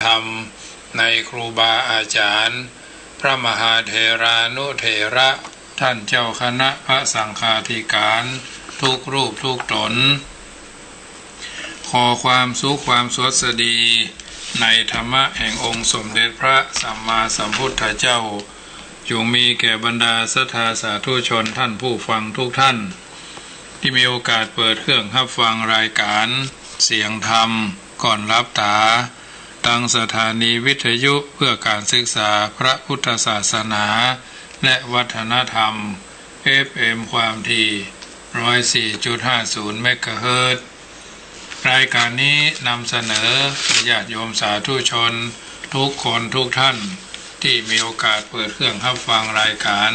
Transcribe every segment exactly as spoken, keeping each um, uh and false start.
ธรรม ในครูบาอาจ๋ารย์ พระมหาเถรานุเถระ ท่านเจ้าคณะพระสังฆาธิการ ทุกรูปทุกต๋น ขอความสุขความสวัสดี ในธรรมะแห่งองค์สมเด็จพระสัมมาสัมพุทธเจ้า จงมีแก่บรรดาศรัทธาสาธุชนท่านผู้ฟังทุกท่าน ตี้มีโอกาสเปิดเครื่องฮับฟังรายก๋านเสียงธรรมก่อนหลับต๋า ตางสถานีวิทยุเพื่อก๋านศึกษาพระพุทธศาสนาและวัฒนธรรม เอฟเอ็ม ความถี่ ร้อยสี่จุดห้าศูนย์ เมกะเฮิรตซ์ รายก๋านนี้นำเสนอเปื้อญาติโยมสาธุชนทุกคนทุกท่าน ตี้มีโอกาสเปิดเครื่องฮับฟังรายก๋าน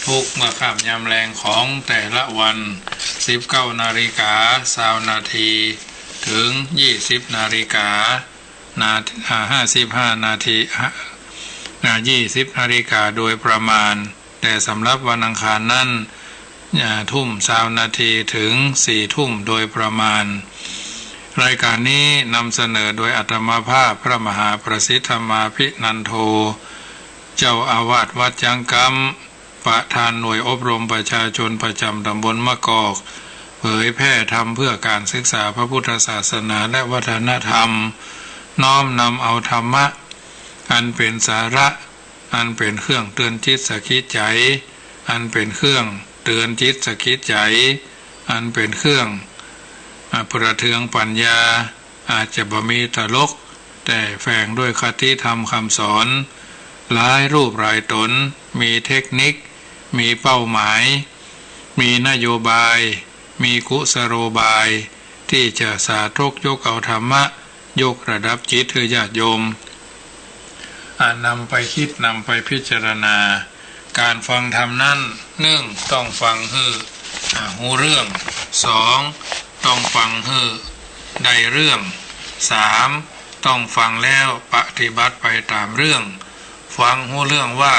ทุกเมื่อค่ำยามแลงของแต่ละวัน สิบเก้านาฬิกาซาวนาที เถิง ยี่สิบนาฬิกา นาที อ่า ห้าสิบห้านาที ห้า อ่า ยี่สิบนาฬิกาโดยประมาณ แต่สำหรับวันอังคารนั้น อ่า ทุ่มซาวนาทีเถิงสี่ทุ่มโดยประมาณ รายก๋านนี้นำเสนอโดยอาตมาภาพพระมหาประสิทธิ์ธรรมาภินันโท เจ้าอาวาสวัดจ๊างก๊ำ ประธานหน่วยอบรมประชาชนประจ๋ำต๋ำบลมะกอก เผยแผ่ธรรมเพื่อก๋านศึกษาพระพุทธศาสนาและวัฒนธรรม น้อมนำเอาธรรมะ อันเป๋นสาระ อันเป๋นเครื่องเตือนจิตสะกิดใจ๋ อันเป๋นเครื่องเตือนจิตสะกิดใจ๋ อันเป๋นเครื่อง อ่า ประเทืองปัญญา อาจจะบ่มีตลก แต่แฝงด้วยคติธรรมคำสอน หลายรูปหลายต๋น มีเทคนิค มีเป้าหมาย มีนโยบาย มีกุศโลบาย ตี้จะสาธกยกเอาธรรมะ ยกระดับจิตหื้อญาติโยม อ่า นำไปกึ๊ด นำไปพิจารณา ก๋านฟังธรรมนั้น นึ่ง ต้องฟังหื้อ อ่า ฮู้เรื่อง สอง ต้องฟังหื้อได้เรื่อง สาม ต้องฟังแล้วปฏิบัติไปต๋ามเรื่อง ฟังฮู้เรื่องว่า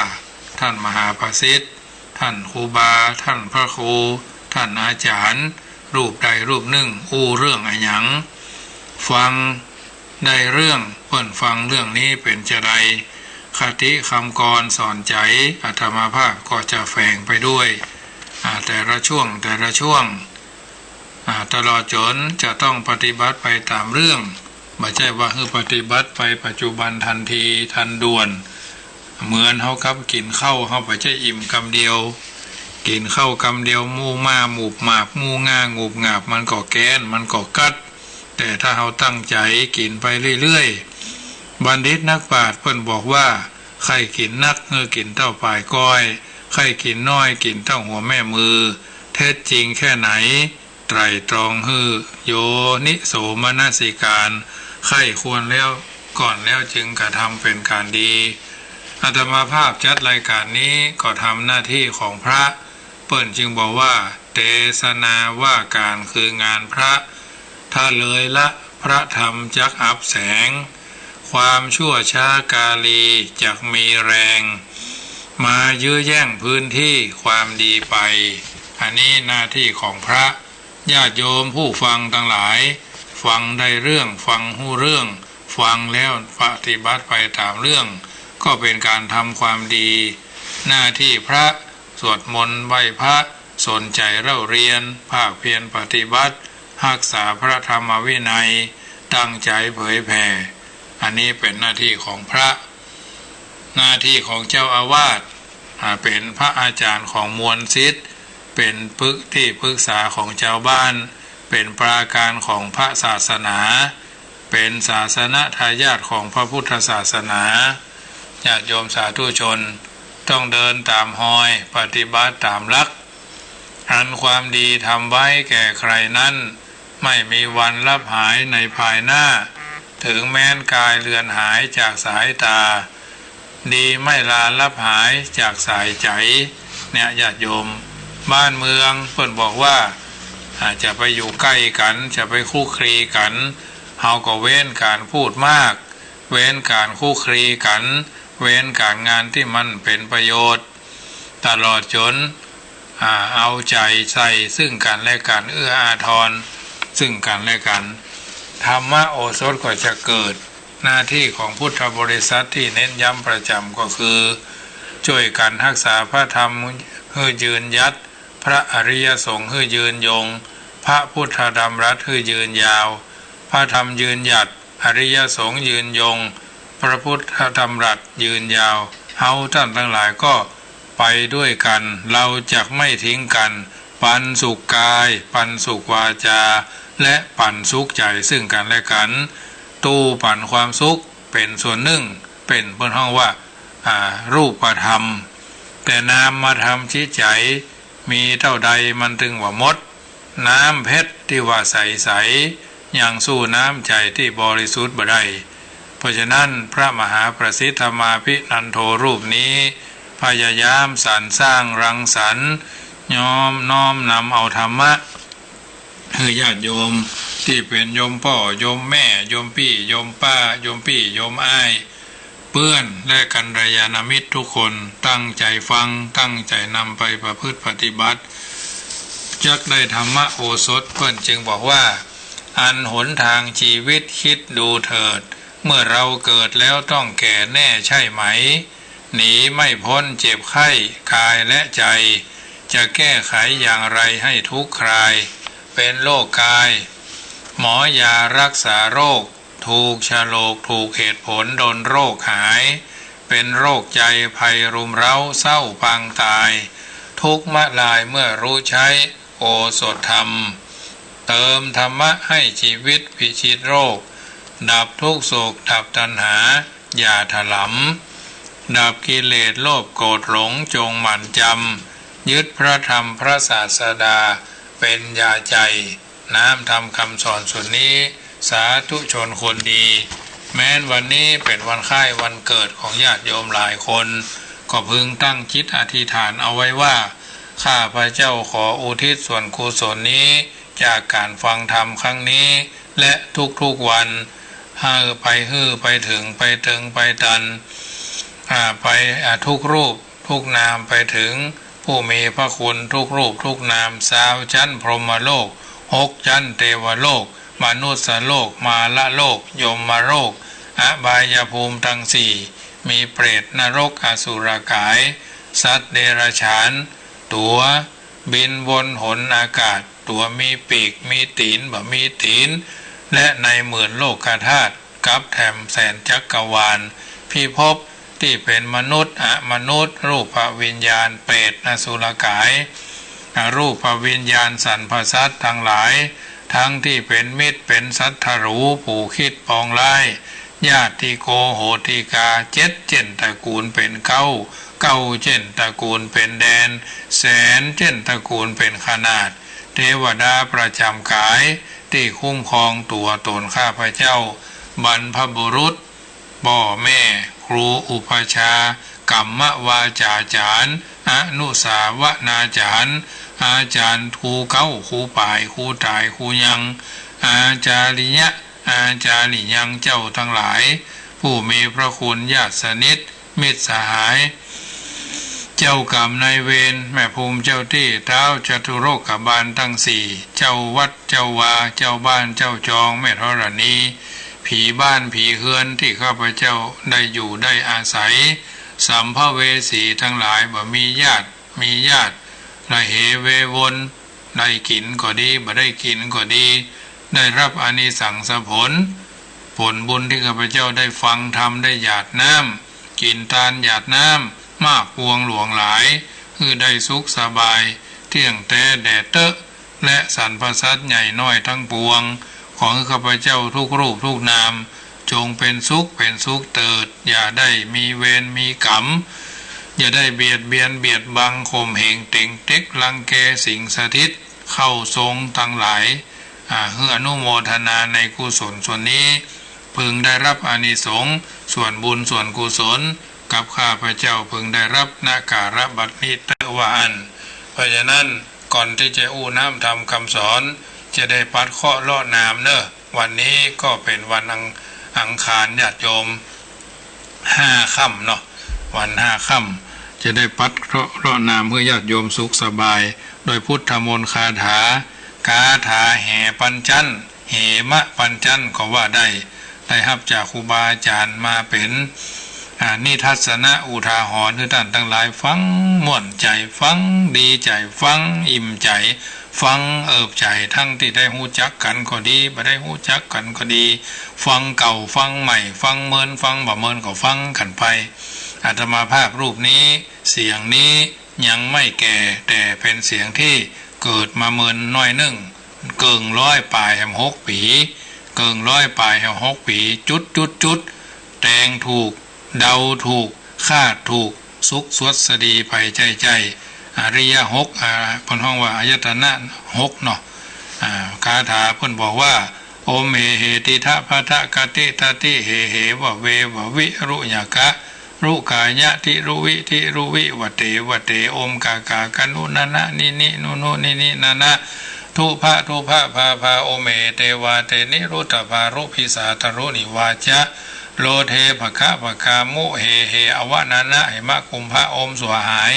ท่านมหาประสิทธิ์ ท่านครูบา ท่านพระครู ท่านอาจ๋ารย์ รูปใดรูปนึ่ง อู้เรื่องอะหยัง ฟังได้เรื่อง เปิ้นฟังเรื่องนี้เป๋นจาใด คติคำกรสอนใจ๋ อาตมาภาพก็จะแฝงไปด้วย อ่า แต่ละช่วง แต่ละช่วง อ่า ตลอดจ๋นจะต้องปฏิบัติไปต๋ามเรื่อง บ่ใจ้ว่าหื้อปฏิบัติไปปัจจุบันทันทีทันด่วน เหมือนเฮากับกิ๋นข้าว เฮาบ่ใจ้อิ่มกำเดียว กิ๋นข้าวกำเดียว มู่ม่าหมูบหมาบ มู่ง่าหงูบหงาบ มันก็แก๊น มันก็กั๊ด แต่ถ้าเฮาตั้งใจ๋กิ๋นไปเรื่อยๆ บัณฑิตนักปราชญ์เปิ้นบอกว่า ใค่กิ๋นนัก หื้อกิ๋นเต้าป๋ายก้อย ใค่กิ๋นน้อย กิ๋นเต้าหัวแม่มือ เท็จจริงแค่ไหน ไตร่ตรองหื้อโยนิโสมนสิการ ใค่ควรแล้วก่อนแล้วจึงกระทำเป๋นก๋านดี อาตมาภาพจัดรายก๋านนี้ก็ทำหน้าตี้ของพระ เปิ้นจึงบอกว่า เตสนาว่าก๋านคืองานพระ ถ้าเลยละพระธรรมจักอับแสง ความชั่วช้ากาลีจักมีแรง มายื้อแย่งพื้นตี้ความดีไป อันนี้หน้าตี้ของพระ ญาติโยมผู้ฟังตังหลาย ฟังได้เรื่อง ฟังฮู้เรื่อง ฟังแล้วปฏิบัติไปต๋ามเรื่อง ก็เป๋นก๋านทำความดี หน้าตี้พระ สวดมนต์ไหว้พระ สนใจ๋เล่าเรียน ภาคเพียรปฏิบัติ ฮักษาพระธรรมวินัย ตั้งใจ๋เผยแผ่ อันนี้เป๋นหน้าตี้ของพระ หน้าตี้ของเจ้าอาวาส อ่า เป๋นพระอาจ๋ารย์ของมวลศิษย์ เป๋นปึก ตี้ปรึกษาของจาวบ้าน เป๋นปราการของพระศาสนา เป๋นศาสนทายาทของพระพุทธศาสนา ญาติโยมสาธุชนต้องเดินต๋ามฮอย ปฏิบัติต๋ามหลัก อันความดีทำไว้แก่ใครนั้น ไม่มีวันลับหายในภายหน้า ถึงแม้นกายเลือนหายจากสายต๋า ดีไม่ลาลับหายจากสายใจ๋ เนี่ยญาติโยม บ้านเมืองเปิ้นบอกว่า อ่า จะไปอยู่ใก้กั๋น จะไปคลุกคลีกั๋น เฮาก็เว้นก๋านพูดมาก เว้นก๋านคลุกคลีกั๋น เว้นก๋านงานตี้มันเป๋นประโยชน์ ตลอดจ๋น อ่า เอาใจ๋ใส่ซึ่งกั๋นและกั๋น เอื้ออาทรซึ่งกั๋นและกั๋น ธรรมโอสถก็จะเกิด หน้าตี้ของพุทธบริษัทตี้เน้นย้ำประจ๋ำก็คือ จ้วยกั๋นฮักษาพระธรรมหื้อยืนหยัด พระอริยสงฆ์หื้อยืนยง พระพุทธดำรัสหื้อยืนยาว พระธรรมยืนหยัด อริยสงฆ์ยืนยง พระพุทธดำรัสยืนยาว เฮาต้านตังหลายก็ไปด้วยกั๋น เฮาจักไม่ทิ้งกั๋น ปันสุขกาย ปันสุขวาจา และปันสุขใจ๋ซึ่งกั๋นและกั๋น ตู้ปันความสุขเป๋นส่วนนึ่ง เป๋นเปิ้นฮ้องว่า อ่า รูปธรรม แต่นามธรรมตี้ใจ๋ มีเต้าใดมันตึงบ่หมด น้ำเพชรตี้ว่าใสๆ ยังสู้น้ำใจ๋ตี้บริสุทธิ์บ่ได้ เพราะฉะนั้นพระมหาประสิทธมาภินันโทรูปนี้ พยายามสรรสร้างรังสรรค์ น้อม น้อมนำเอาธรรมะ หื้อญาติโยมตี้เป๋นโยมป้อ โยมแม่ โยมปี้ โยมป้า โยมปี้ โยมอ้าย เปื้อนและกัลยาณมิตรทุกคน ตั้งใจ๋ฟัง ตั้งใจ๋นำไปประพฤติปฏิบัติ จักได้ธรรมโอสถ เปิ้นจึงบอกว่า อันหนทางชีวิตคิดดูเถิด เมื่อเราเกิดแล้วต้องแก่แน่ใช่ไหม หนีไม่พ้นเจ็บไข้กายและใจ จะแก้ไขอย่างไรให้ทุกข์คลาย เป็นโรคกาย หมอยารักษาโรค ถูกโฉลก ถูกเหตุผลดลโรคหาย เป็นโรคใจภัยรุมเร้าเศร้าปางตาย ทุกข์มะลายเมื่อรู้ใช้โอสถธรรม เติมธรรมะให้ชีวิตพิชิตโรค ดับทุกข์โศกดับตัณหาอย่าถลำ ดับกิเลสโลภโกรธหลงจงหมั่นจำ ยึดพระธรรมพระศาสดาเป็นยาใจ น้อมธรรมคำสอนส่วนนี้ สาธุชนคนดี แม้นวันนี้เป๋นวันคล้ายวันเกิดของญาติโยมหลายคน ก็พึงตั้งจิตอธิษฐานเอาไว้ว่า ข้าพเจ้าขออุทิศส่วนกุศลนี้ จากการฟังธรรมครั้งนี้ และทุกๆวัน หื้อไป หื้อไปเถิง ไปเติง ไปตัน อ่า ไป อ่า ทุกรูปทุกนาม ไปเถิงผู้มีพระคุณทุกรูปทุกนาม ซาวจั๊นพรหมโลก หกจั๊นเตวโลก มนุสสโลก มารโลก ยมโลก อบายภูมิตังสี่ มีเปรต นรก อสุรกาย สัตว์เดรัจฉาน ตั๋วบินวนหนอากาศ ตั๋วมีปีก มีตี๋น บ่มีตี๋น และในหมื่นโลกธาตุ กับแถมแสนจักรวาล พิภพตี้เป๋นมนุษย์ อมนุษย์ รูปวิญญาณ เปรต อสุรกาย อรูปวิญญาณ สรรพสัตว์ตังหลาย ตังตี้เป๋นมิตร เป๋นศัตรู ผู้คิดปองร้าย ญาติโกโหติกา เจ็ดเจ้นตระกูลเป๋นเก๊า เก้าเจ้นตระกูลเป๋นแดน แสนเจ้นตระกูลเป๋นขนาด เตวดาประจ๋ำก๋าย ตี้คุ้มครองตั๋วต๋นข้าพเจ้า บรรพบุรุษ ป้อแม่ ครูอุปัชฌาย์ กรรมวาจาจ๋ารย์ อนุสาวนาจ๋ารย์ อาจ๋ารย์ ครูเก๊า ครูป๋าย ครูต๋าย ครูยัง อาจาริยะ อาจาริยัง เจ้าตังหลาย ผู้มีพระคุณ ญาติสนิท มิตรสหาย เจ้ากรรมนายเวร แม่ภูมิเจ้าตี้ ท้าวจตุรกบาลตังสี่ เจ้าวัดเจ้าวา เจ้าบ้านเจ้าจอง แม่ธรณี ผีบ้านผีเฮือนตี้ข้าพเจ้าได้อยู่ได้อาศัย สัมภเวสีตังหลาย บ่มีญาติ มีญาติ ระเหเววน ได้กิ๋นก็ดี บ่ได้กิ๋นก็ดี ได้ฮับอานิสังสผล ผลบุญตี้ข้าพเจ้าได้ฟังธรรม ได้หยาดน้ำ กิ๋นตานหยาดน้ำ มากปวงหลวงหลาย หื้อได้สุขสบาย เตี้ยงแต๊แด่เต๊อะ และสรรพสัตว์ใหญ่น้อยตังปวง ขอหื้อข้าพเจ้าทุกรูปทุกนาม จงเป๋นสุขเป๋นสุขเติด อย่าได้มีเวรมีกรรม อย่าได้เบียดเบียนเบียดบัง ข่มเหงเต๋งเต็ก รังแก สิงสถิต เข้าทรงตังหลาย อ่า หื้ออนุโมทนาในกุศลส่วนนี้ พึงได้ฮับอานิสงส์ ส่วนบุญส่วนกุศล กับข้าพเจ้าพึงได้ฮับ ณ ก๋าละบัดนี้เต๊อะ ว่าอั้น เพราะฉะนั้นก่อนตี้จะอู้น้อมธรรมคำสอน จะได้ปัดเคราะห์เลาะนามเน่อ วันนี้ก็เป๋นวันอัง อังคาร ญาติโยม ห้าค่ำเนาะ วันห้าค่ำ จะได้ปัดเคราะห์เลาะนาม หื้อญาติโยมสุขสบาย โดยพุทธมนต์คาถา คาถาแหปัญจั้น เหมะปัญจั้นก็ว่าได้ ได้ฮับจากครูบาอาจ๋ารย์มาเป๋น อ่า นิทัศนะอุทาหรณ์หื้อต้านตังหลายฟังม่วนใจ๋ ฟังดีใจ๋ ฟังอิ่มใจ๋ ฟังเอิบใจ๋ ตึงตี้ได้ฮู้จักกั๋นก็ดี บ่ได้ฮู้จักกั๋นก็ดี ฟังเก่าฟังใหม่ ฟังเมินฟังบ่เมินก็ฟังกั๋นไป อาตมาภาพรูปนี้ เสียงนี้ยังไม่แก่ แต่เป๋นเสียงตี้เกิดมาเมินน้อยนึ่ง เกิ่งร้อยป๋ายแหมหกปี๋ เกิ่งร้อยป๋ายแหมหกปี๋ จุดจุดจุด แตงถูก เดาถูก คาดถูก สุขสวัสดีไปใจ้ๆ อริยะหก อ่า เปิ้นฮ้องว่าอายตนะหกเนาะ อ่า คาถาเปิ้นบอกว่า โอมเหเหติทะพะทะกะติทะติเหเหวะเววะวิรุญะกะ รุกายะติรุวิติรุวิวะเตวะเต โอมกากากะนุนะนะนินินุนุนินินะนะ ทุพะทุพะพาพา โอมเหเตวาเตนิรุตถะภารุพิสาทะรุนิวาจะ โลเทภะคะภะคา มุเหเหอวะนะนะหิมะกุมภะ โอมสั่วหาย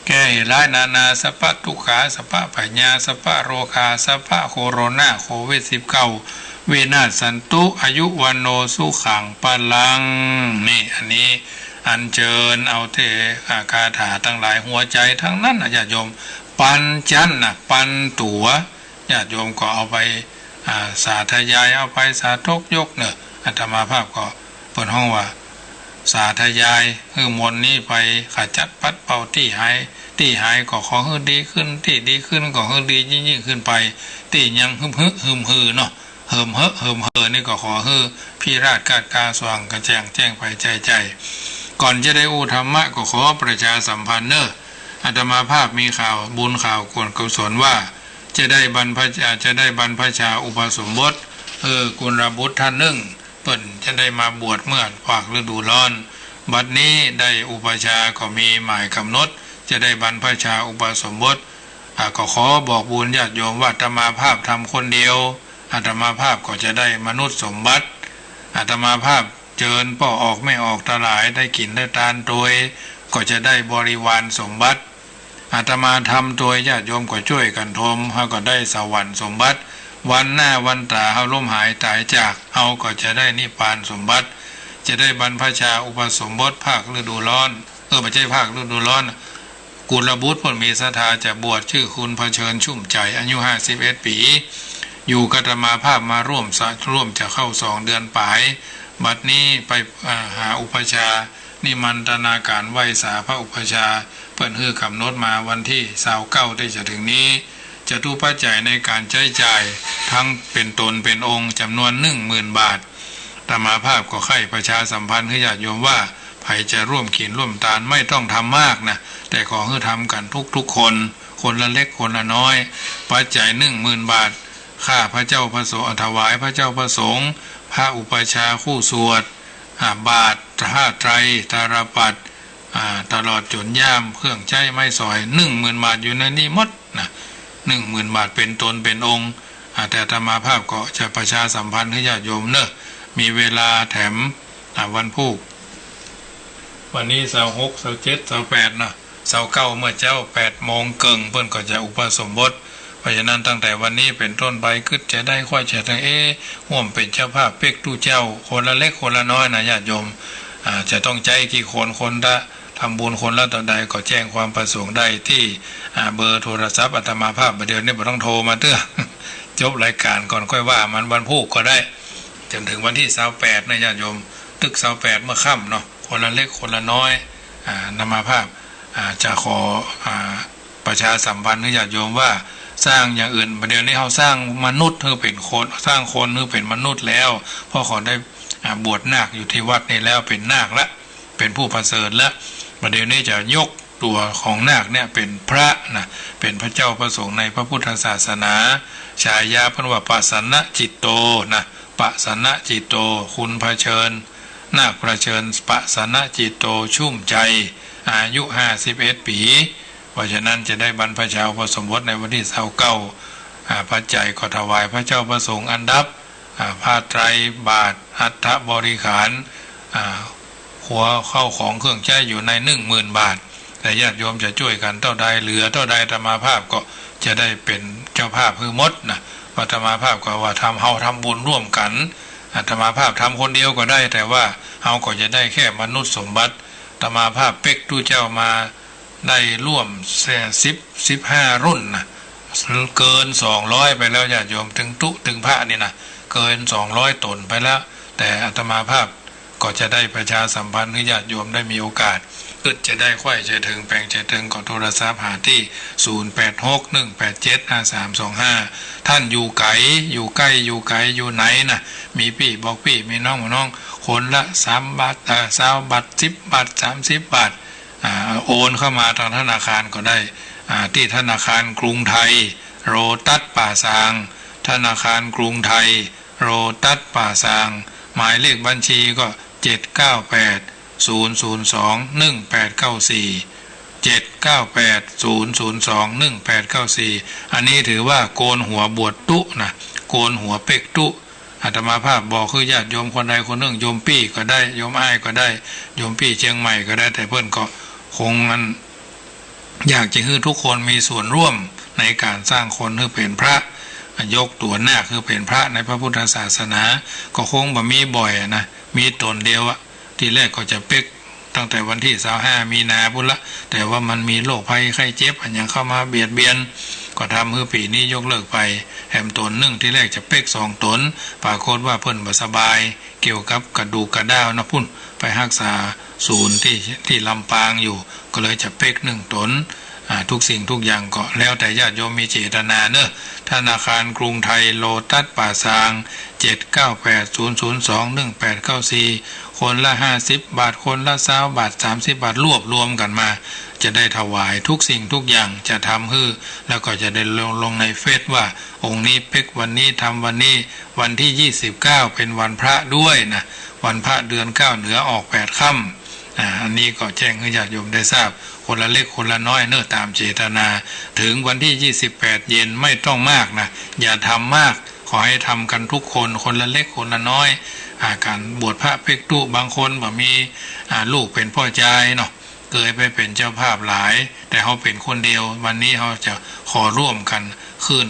แก้เหตุร้ายนานา สัพพะทุกขา สัพพะภัยยา สัพพะโรคา สัพพะโคโรนา โควิดสิบเก้า วินาศสันตุ อายุวัณโณสุขังพะลัง นี่ อันนี้อัญเจิญเอาเต อ่า คาถาตังหลาย หัวใจ๋ตังนั้นนะญาติโยม ปันจั๊นนะ ปันตั๋ว ญาติโยมก็เอาไป อ่า สาธยาย เอาไปสาธกยกเนาะ อาตมาภาพก็เปิ้นฮ้องว่า สาธยาย หื้อมนต์นี้ไปขจัดปัดเป่าตี้หาย ตี้หายก็ขอหื้อดีขึ้น ตี้ดีขึ้นก็หื้อดียิ่งๆ ขึ้นไป ตี้ยังฮึมฮึ ฮึมฮือเนาะ เหิมเหอะ เหิมเหิอนี่ก็ขอหื้อพิราชกาดกาสว่างกระจ่างแจ้งไปใจ้ๆ ก่อนจะได้อู้ธรรมะก็ขอประชาสัมพันธ์เนาะ อาตมาภาพมีข่าวบุญข่าวกุศลว่า จะได้บรรพชา จะได้บรรพชาอุปสมบท เออ กุลบุตรท่านหนึ่ง เปิ้นจะได้มาบวชเมื่อภาคฤดูร้อน บัดนี้ได้อุปัชฌาย์ก็มีหมายกำหนด จะได้บรรพชาอุปสมบท อ่า ก็ขอบอกบุญญาติโยมว่าอาตมาภาพทำคนเดียว อาตมาภาพก็จะได้มนุษย์สมบัติ อาตมาภาพเจิญป้อออกแม่ออกตังหลายได้กิ๋นได้ตานโตย ก็จะได้บริวารสมบัติ อาตมาทำโตย ญาติโยมก็จ้วยกั๋นทำ เฮาก็ได้สวรรค์สมบัติ วันหน้าวันต๋าเฮาล้มหายต๋ายจาก เฮาก็จะได้นิพพานสมบัติ จะได้บรรพชาอุปสมบทภาคฤดูร้อน เออ บ่ใจ้ภาคฤดูร้อน กุลบุตรเปิ้นมีศรัทธาจะบวช จื้อคุณเผชิญชุ่มใจ๋ อายุห้าสิบเอ็ดปี๋ อยู่กับอาตมาภาพมาร่วมสะ ร่วมจะเข้าสองเดือนป๋าย บัดนี้ไป อ่า หาอุปัชฌาย์ นิมันตนาการไหว้สาพระอุปัชฌาย์ เปิ้นหื้อกำหนดมาวันตี้ซาวเก้าตี้จะถึงนี้ จตุปัจจัยในการใจ๊จ่ายทั้งเป๋นตนเป๋นองค์จ๋ำนวนหนึ่งหมื่นบาท อาตมาภาพก็ใค่ประชาสัมพันธ์หื้อญาติโยมว่า ใผจะร่วมกิ๋นร่วมตานไม่ต้องทำมากนะ แต่ขอหื้อทำกั๋นทุกๆ คน คนละเล็กคนละน้อย ปัจจัยหนึ่งหมื่นบาท ข้าพระเจ้าพระสงฆ์ ถวายพระเจ้าพระสงฆ์ พระอุปัชฌาย์คู่สวด อ่า บาตร ผ้าไตร ตาลปัตร อ่า ตลอดจ๋นย่าม เครื่องใจ๊ไม้สอย หนึ่งหมื่นบาทอยู่ในนี้หมดนะ หนึ่งหมื่นบาทเป๋นตนเป๋นองค์ อ่า แต่อาตมาภาพก็จะประชาสัมพันธ์หื้อญาติโยมเนาะ มีเวลาแถม อ่า วันพูก วันนี้ซาวหก ซาวเจ็ด ซาวแปดเนาะ ซาวเก้าเมื่อเจ๊าแปดโมงเกิ่งเปิ้นก็จะอุปสมบท เพราะฉะนั้นตั้งแต่วันนี้เป๋นต้นไป กึ๊ดจะได้ ใค่จะได้ เอ๊ะ ฮ่วมเป๋นเจ้าภาพเป๊กตุ๊เจ้า คนละเล็กคนละน้อยนะญาติโยม อ่า จะต้องใจ๊กี่คน คนละ ทำบุญคนละเต้าใดก็แจ้งความประสงค์ได้ตี้ อ่า เบอร์โทรศัพท์อาตมาภาพ บ่าเดี่ยวนี้บ่ต้องโทรมาเตื้อ จบรายก๋านก่อนค่อยว่า มันวันพูกก็ได้ จ๋นถึงวันตี้ซาวแปดนะญาติโยม ตึกซาวแปดเมื่อค่ำเนาะ คนละเล็กคนละน้อย อ่า อาตมาภาพ อ่า จะขอ อ่า ประชาสัมพันธ์หื้อญาติโยมว่า สร้างอย่างอื่น บ่าเดี่ยวนี้เฮาสร้างมนุษย์หื้อเป๋นคน สร้างคนหื้อเป๋นมนุษย์แล้ว เพราะเขาได้ อ่า บวชนาคอยู่ตี้วัดนี้แล้ว เป๋นนาคละ เป๋นผู้ประเสริฐละ บ่าเดี่ยวนี้จะยกตั๋วของนาคเนี่ยเป๋นพระนะ เป๋นพระเจ้าพระสงฆ์ในพระพุทธศาสนา ฉายาเปิ้นว่าปะสะนะจิตโตนะ ปะสะนะจิตโต คุณเผชิญ นาคเผชิญ ปะสะนะจิตโต ชุ่มใจ๋ อายุห้าสิบเอ็ดปี๋ เพราะฉะนั้นจะได้บรรพชาอุปสมบทในวันตี้ซาวเก้า อ่า ปัจจัยก็ถวายพระเจ้าพระสงฆ์อันดับ อ่า ผ้าไตร บาตร อัฐบริขาร อ่า หัวข้าวของเครื่องใจ๊อยู่ในหนึ่งหมื่นบาท แต่ญาติโยมจะจ้วยกั๋นเต้าใด เหลือเต้าใดอาตมาภาพก็จะได้เป๋นเจ้าภาพหื้อหมดนะ อาตมาภาพก็ว่าทำ เฮาทำบุญร่วมกั๋น อาตมาภาพทำคนเดียวก็ได้ แต่ว่าเฮาก็จะได้แค่มนุษย์สมบัติ อาตมาภาพเป๊กตุ๊เจ้ามาได้ร่วมสิบ สิบห้ารุ่นนะ เกินสองร้อยไปแล้วญาติโยม ตึงตุ๊ตึงพระนี่นะ เกินสองร้อยต๋นไปแล้ว แต่อาตมาภาพก็จะได้ประชาสัมพันธ์หื้อญาติโยมได้มีโอกาส กึ๊ดจะได้ใค่ใจ๋เถิงแป๋งใจ๋เถิงก็โทรศัพท์หาตี้ ศูนย์แปดหก หนึ่งแปดเจ็ด ห้าสามสองห้า ท่านอยู่ไก๋ อยู่ใก้ อยู่ไก๋ อยู่ไหนนะ มีปี้บอกปี้ มีน้องบอกน้อง คนละสามบาท เอ่อ ซาวบาท สิบบาท สามสิบบาท อ่า โอนเข้ามาตางธนาคารก็ได้ อ่า ตี้ธนาคารกรุงไทย โลตัสป่าซาง ธนาคารกรุงไทย โลตัสป่าซาง หมายเลขบัญชีก็ เจ็ดเก้าแปด ศูนย์ศูนย์สอง หนึ่งแปดเก้าสี่ เจ็ดเก้าแปด ศูนย์ศูนย์สอง หนึ่งแปดเก้าสี่ อันนี้ถือว่าโกนหัวบวชตุ๊นะ โกนหัวเป๊กตุ๊ อาตมาภาพบอกคือญาติโยมคนใดคนนึ่ง โยมปี้ก็ได้ โยมอ้ายก็ได้ โยมปี้เจียงใหม่ก็ได้ แต่เปิ้นก็คงมัน อยากจะหื้อทุกคนมีส่วนร่วมในก๋านสร้างคนหื้อเป๋นพระ ยกตั๋วนาคหื้อเป๋นพระในพระพุทธศาสนา ก็คงบ่มีบ่อยอะนะ มีต๋นเดียวอะ ตี้แรกก็จะเป๊กตั้งแต่วันตี้ซาวห้ามีนาปู้นละ แต่ว่ามันมีโรคภัยไข้เจ็บอะหยังเข้ามาเบียดเบียน ก็ทำหื้อปี๋นี้ยกเลิกไป แถมต๋นนึ่งตี้แรกจะเป๊กสองต๋น ปรากฏว่าเปิ้นบ่สบาย เกี่ยวกับกระดูกกระด้าวนะ ปู้นไปฮักษาศูนย์ตี้ ตี้ลำปางอยู่ ก็เลยจะเป๊กนึ่งต๋น อ่า ทุกสิ่งทุกอย่างก็แล้วแต่ญาติโยมมีเจตนาเนอะ ธนาคารกรุงไทย โลตัสป่าซาง เจ็ดเก้าแปด ศูนย์ศูนย์สอง หนึ่งแปดเก้าสี่ คนละห้าสิบบาท คนละซาวบาท สามสิบบาท รวบรวมกั๋นมา จะได้ถวายทุกสิ่งทุกอย่าง จะทำหื้อ แล้วก็จะได้ลง ลงในเฟซว่าองค์นี้เป๊กวันนี้ ทำวันนี้ วันตี้ยี่สิบเก้าเป๋นวันพระด้วยนะ วันพระเดือนเก้าเหนือออกแปดค่ำ อ่า อันนี้ก็แจ้งหื้อญาติโยมได้ทราบ คนละเล็กคนละน้อยเนอะ ต๋ามเจตนา เถิงวันตี้ยี่สิบแปดเย็นไม่ต้องมากนะ อย่าทำมาก ขอหื้อทำกั๋นทุกคน คนละเล็กคนละน้อย อ่า ก๋านบวชพระเป๊กตุ๊ บางคนบ่มี อ่า ลูกเป๋นป้อจายเนาะ เกยไปเป๋นเจ้าภาพหลาย แต่เฮาเป๋นคนเดียว วันนี้เฮาจะขอร่วมกั๋นขึ้น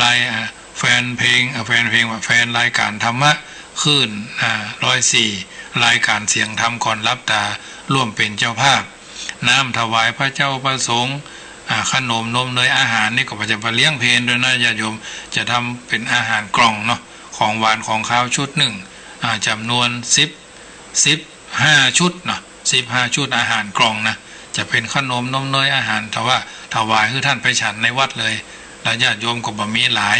ราย อ่า แฟนเพลง อ่า แฟนเพลงว่าแฟนรายก๋านธรรมะ คลื่น อ่า ร้อยสี่ รายก๋านเสียงธรรมก่อนหลับต๋า ร่วมเป๋นเจ้าภาพ น้ำถวายพระเจ้าพระสงฆ์ อ่า ขนมนมเนยอาหารนี่ก็บ่จะไปเลี้ยงเพลด้วยนะญาติโยม จะทำเป๋นอาหารกล่องเนาะ ของหวานของคาวชุดนึ่ง อ่า จ๋ำนวนสิบ สิบห้าชุดเนาะ สิบห้าชุดอาหารกล่องนะ จะเป๋นขนมนมเนยอาหาร แต่ว่าถวายหื้อต้านไปฉันในวัดเลย แล้วญาติโยมก็บ่มีหลาย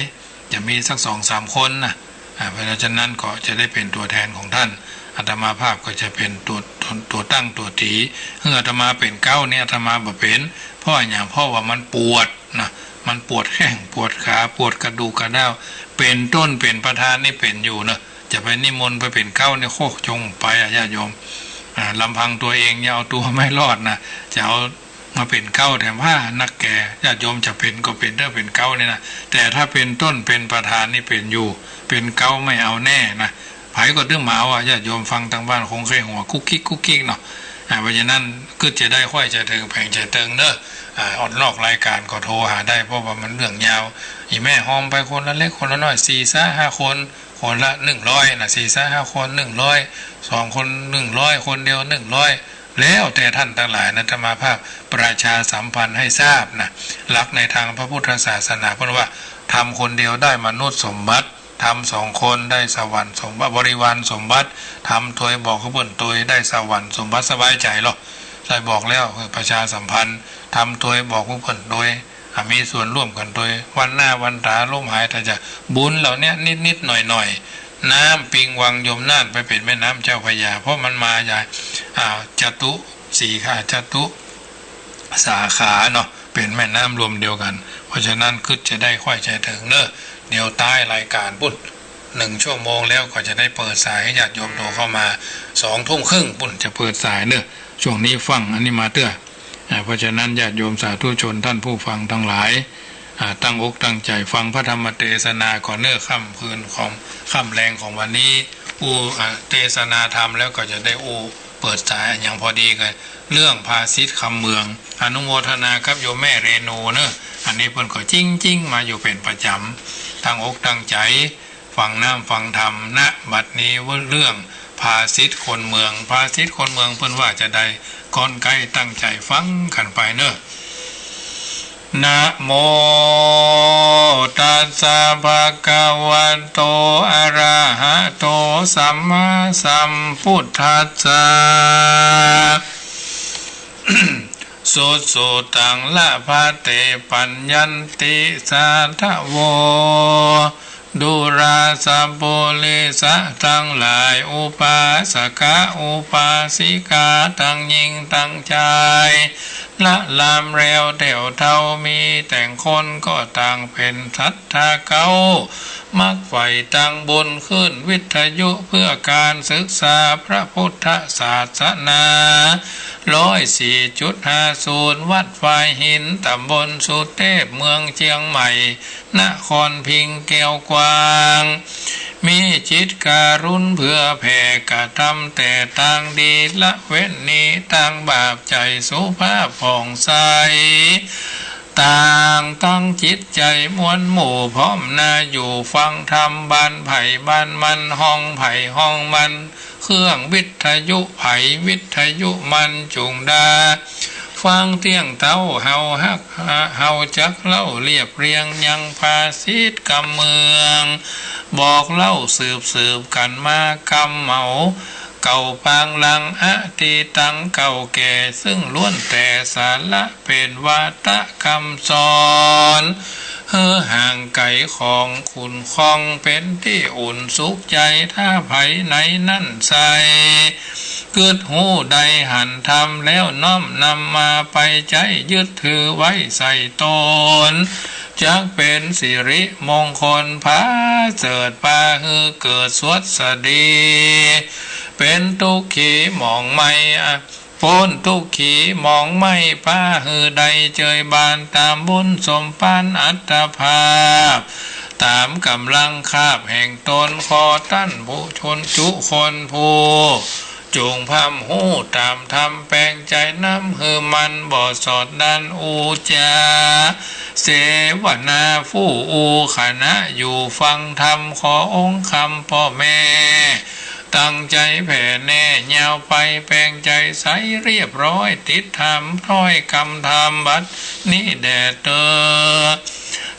จะมีสักสองสามคนนะ อ่า เพราะฉะนั้นก็จะได้เป๋นตั๋วแทนของต้าน อาตมาภาพก็จะเป๋นตั๋ว ตั๋ว ตั๋วตั้งตั๋วตี๋ หื้ออาตมาเป๋นเก๊านี่อาตมาบ่เป๋น เพราะอะหยัง เพราะว่ามันปวดนะ มันปวดแข้งปวดขา ปวดกระดูกกระด้าว เป๋นต้นเป๋นประธานนี่เป๋นอยู่เนอะ จะไปนิมนต์ไปเป๋นเก๊านี่ โคกจงไปอะญาติโยม อ่า ลำพังตัวเองยังเอาตั๋วไม่รอดนะ จะเอามาเป๋นเก๊าแถมว่านักแก่ ญาติโยมจะเป๋นก็เป๋นเต๊อะ เป๋นเก๊านี่นะ แต่ถ้าเป๋นต้นเป๋นประธานนี่เป๋นอยู่ เป๋นเก๊าไม่เอาแน่นะ ใผก็ตึงบ่เอาอะ ญาติโยมฟังตางบ้านคงใค่หัวกุ๊กกิ๊กกุ๊กกิ๊กเนาะ อ่า เพราะฉะนั้นกึ๊ดจะได้ใค่ใจ๋เถิงแป๋งใจ๋เถิงเนอะ อ่า ออกนอกรายก๋านก็โทรหาได้ เพราะว่ามันเรื่องยาว อี่แม่ฮอมไปคนละเล็กคนละน้อย สี่ซะห้าคน คนละหนึ่งร้อยนะ สี่ซะห้าคน หนึ่งร้อย สองคน หนึ่งร้อย คนเดียว หนึ่งร้อย แล้วแต่ต้านตังหลายนะ อาตมาภาพประชาสัมพันธ์หื้อทราบนะ หลักในตางพระพุทธศาสนาเปิ้นว่า ทำคนเดียวได้มนุษย์สมบัติ ทำสองคนได้สวรรค์สมบัติ บริวารสมบัติ ทำตวยบอกผู้เปิ้นตวยได้สวรรค์สมบัติ สบายใจ๋ลอ ได้บอกแล้ว ประชาสัมพันธ์ ทำตวยบอกผู้เปิ้นตวย อ่ะ มีส่วนร่วมกั๋นตวย วันหน้าวันต๋าล้มหายต๋ายจาก บุญเหล่าเนี้ยนิดๆ หน่อยๆ น้ำปิงวังยมนาถไปเป๋นแม่น้ำเจ้าพระยา เพราะมันมาจาก อ่า จตุสีขา จตุสาขาเนาะ เป๋นแม่น้ำรวมเดียวกั๋น เพราะฉะนั้นกึ๊ดจะได้ใค่ใจ๋เถิงเนอะ เดี๋ยวต้ายรายก๋านปู้น หนึ่งชั่วโมงแล้วก็จะได้เปิดสายหื้อญาติโยมโทรเข้ามา สองทุ่มครึ่งปู้นจะเปิดสายเนอะ ช่วงนี้ฟังอันนี้มาเตื้อ อ่า เพราะฉะนั้นญาติโยมสาธุชนต้านผู้ฟังตังหลาย อ่า ตั้งอกตั้งใจ๋ฟังพระธรรมเตสนาก่อนเนอะ ค่ำคืนของ ค่ำแลงของวันนี้ อู้ อ่า เตสนาธรรมแล้วก็จะได้อู้เปิดสายอะหยังพอดีกั๋น เรื่องภาษิตคำเมือง อนุโมทนากับโยมแม่เรนูเนอะ อันนี้เปิ้นก็จิ้งๆ มาอยู่เป๋นประจ๋ำ ตั้งอกตั้งใจ๋ ฟังน้ำฟังธรรม ณ บัดนี้เรื่องภาษิตคนเมือง ภาษิตคนเมืองเปิ้นว่าจาใด ก้อนใก้ตั้งใจ๋ฟังกั๋นไปเน่อ นะโมตัสสะ ภะคะวะโต อะระหะโต สัมมาสัมพุทธัสสะ สุสุตัง ละพะเต ปัญญันติ สาธะโว ดูราสะ ปุริสะตังหลาย อุปาสกะ อุปาสิกา ตังญิงตังจาย ละลามแล้วแต๋วเฒ่า มีแต่งคนก็ต่างเป๋นศรัทธาเก๊า มักใฝ่ตังบุญขึ้นวิทยุ เพื่อก๋านศึกษาพระพุทธศาสนา ร้อยสี่จุดห้าศูนย์ วัดฝายหิน ต๋ำบลสุเตพ เมืองเจียงใหม่ นครพิงค์แก้วกว้าง มีจิตการุณเผื่อแผ่ กระทำแต่ตางดี ละเว้นหนีตางบาป ใจ๋สุภาพผ่องใส ต่างตั้งจิตใจ๋มวลหมู่ พร้อมหน้าอยู่ฟังธรรม บ้านใผบ้านมัน ห้องใผห้องมัน เครื่องวิทยุใผวิทยุมัน จุ่งดาฟังเตี้ยงเต้า เฮาฮัก เฮาจักเล่าเรียบเรียง ยังภาษิตกำเมือง บอกเล่าสืบสืบกั๋นมากำเหมา เก่าปางหลัง อตีตัง เก่าแก่ ซึ่งล้วนแต่สาระเป๋นวาทะกำสอน หื้อห่างไก๋ของขุ่นคอง เป๋นตี้อุ่นสุขใจ๋ ถ้าใผในนั้นใส่ กึ๊ดฮู้ได้หันธรรม แล้วน้อมนำมาไปใจ๊ ยึดถือไว้ใส่ตน จักเป๋นสิริมงคล ผาเสริฐ ปาหื้อเกิดสวัสดี เป๋นตุ๊กขีหมองไหม้ ป๊นตุ๊กขีหมองไหม้ ปาหื้อได้เจยบาน ต๋ามบุญสมปานอัตภาพ ต๋ามก๋ำลังคาบแห่งตน ขอต้านผู้ชนจุคนผู้ จุ่งพร่ำฮู้ต๋ามธรรม แป๋งใจ๋นำหื้อมัน บ่สอดดั้นอู้จ๋า เสวนาผู้อู้ ขณะอยู่ฟังธรรม ขอองค์คำป้อแม่ ตั้งใจ๋แผ่แน่ยาวไป แป๋งใจ๋ใสเรียบร้อย ติดธรรมถ้อยกำธรรม บัดนี้แด่เตอ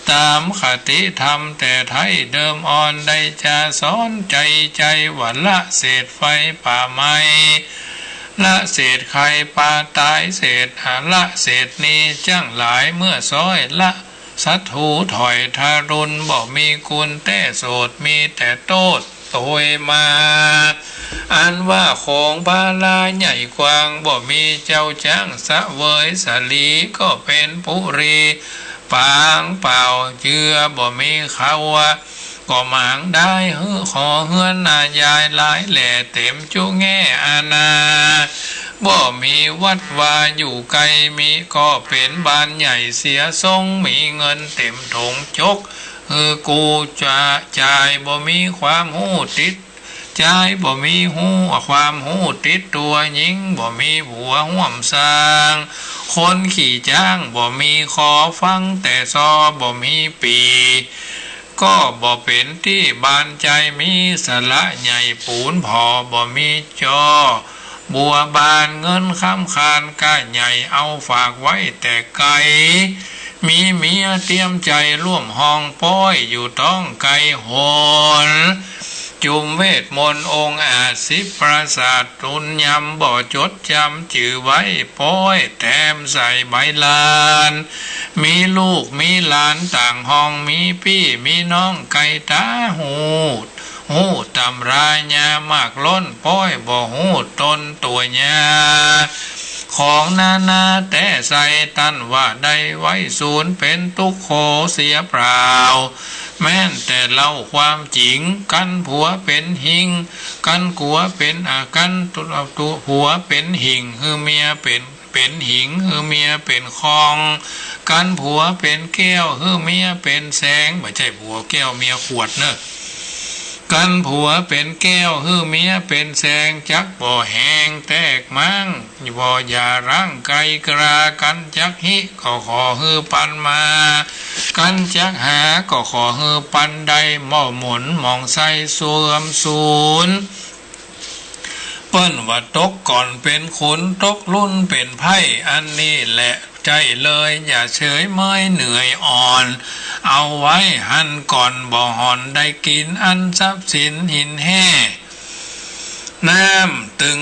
ต๋ามคติธรรมแต่ไท้เดิมอ่อน ได้จาสอนใจ๋ใจ๋ว่า ละเสดไฟป่าไหม้ ละเสดใค่ปลาต๋าย เสด ละเสดหนี้จั้งหลาย เมื่อซ้อยละศัตรูถอยทะรุณ บ่มีกุณแต๊โสด มีแต่โต้ษโตยมา อันว่าของพาราใหญ่กว้าง บ่มีเจ้าจ๊างเสวย สาลีก็เป๋นปุรี ปางเปล่าเจือบ่มีเขา ก็หมางได้หื้อ ขอเฮือนนายายหลายแหล่ เต๋มจุแง่อาณา บ่มีวัดวาอยู่ไก๋ มีก็เป๋นบ้านใหญ่เสียทรง มีเงินเต๋มถงจก หื้อกู้จะจ่าย บ่มีความฮู้ติด จายบ่มีฮู้ ความฮู้ติดตั๋ว ญิงบ่มีผัวฮ่วมสร้าง คนขี้จ๊างบ่มีคอ ฟังแต่ซอบ่มีปี่ ก็บ่เป๋นตี้บานใจ๋ มีสาระใหญ่ปูนผ่อ บ่มีจอบัวบาน เงินคำคานก้าใหญ่ เอาฝากไว้แต่ไก๋ มีเมียเตียมใจ๋ร่วมห้อง ป้อยอยู่ต้องไก๋หน จุมเวทมนต์องค์อาจสิบประสาท ตุนยำบ่จดจำจื้อไว้ ป้อยแต้มใส่ใบลาน มีลูกมีหลานต่างห้อง มีปี้มีน้องไก๋ต๋าฮู้ ฮู้ตำรายามากล้น ป้อยบ่ฮู้ตนตั๋วยา ของนานาแต๊ใส่ ต้านว่าได้ไว้สูญ เป๋นตุ๊กโขเสียเปล่า แม้นแต่เล่าความจริง กั๋นผัวเป๋นหิ่ง กั๋นกั๋วเป๋น อ่า กั๋นตุ ตุ ผัวเป๋นหิ่ง หื้อเมียเป๋น เป๋นหิง หื้อเมียเป๋นคอง กั๋นผัวเป๋นแก้ว หื้อเมียเป๋นแสง บ่ใจ้ผัวแก้วเมียขวดเน่อ กั๋นผัวเป๋นแก้ว หื้อเมียเป๋นแสง จักบ่แหงแตกม้าง บ่อย่าร้างไก๋กรา กั๋นจักฮิ ก็ขอหื้อปันมา กั๋นจักหาก็ขอหื้อปันได้ บ่หมนหมองใสเสื่อมสูญ เปิ้นว่าตกก่อนเป๋นขุน ตกลุ่นเป๋นใพร่ อันนี้แหละใจ้เลย อย่าเฉยเมยเหนื่อยอ่อน เอาไว้หั้นก่อน บ่ห่อนได้กิ๋น อันทรัพย์สินหินแฮ่ น้ำตึง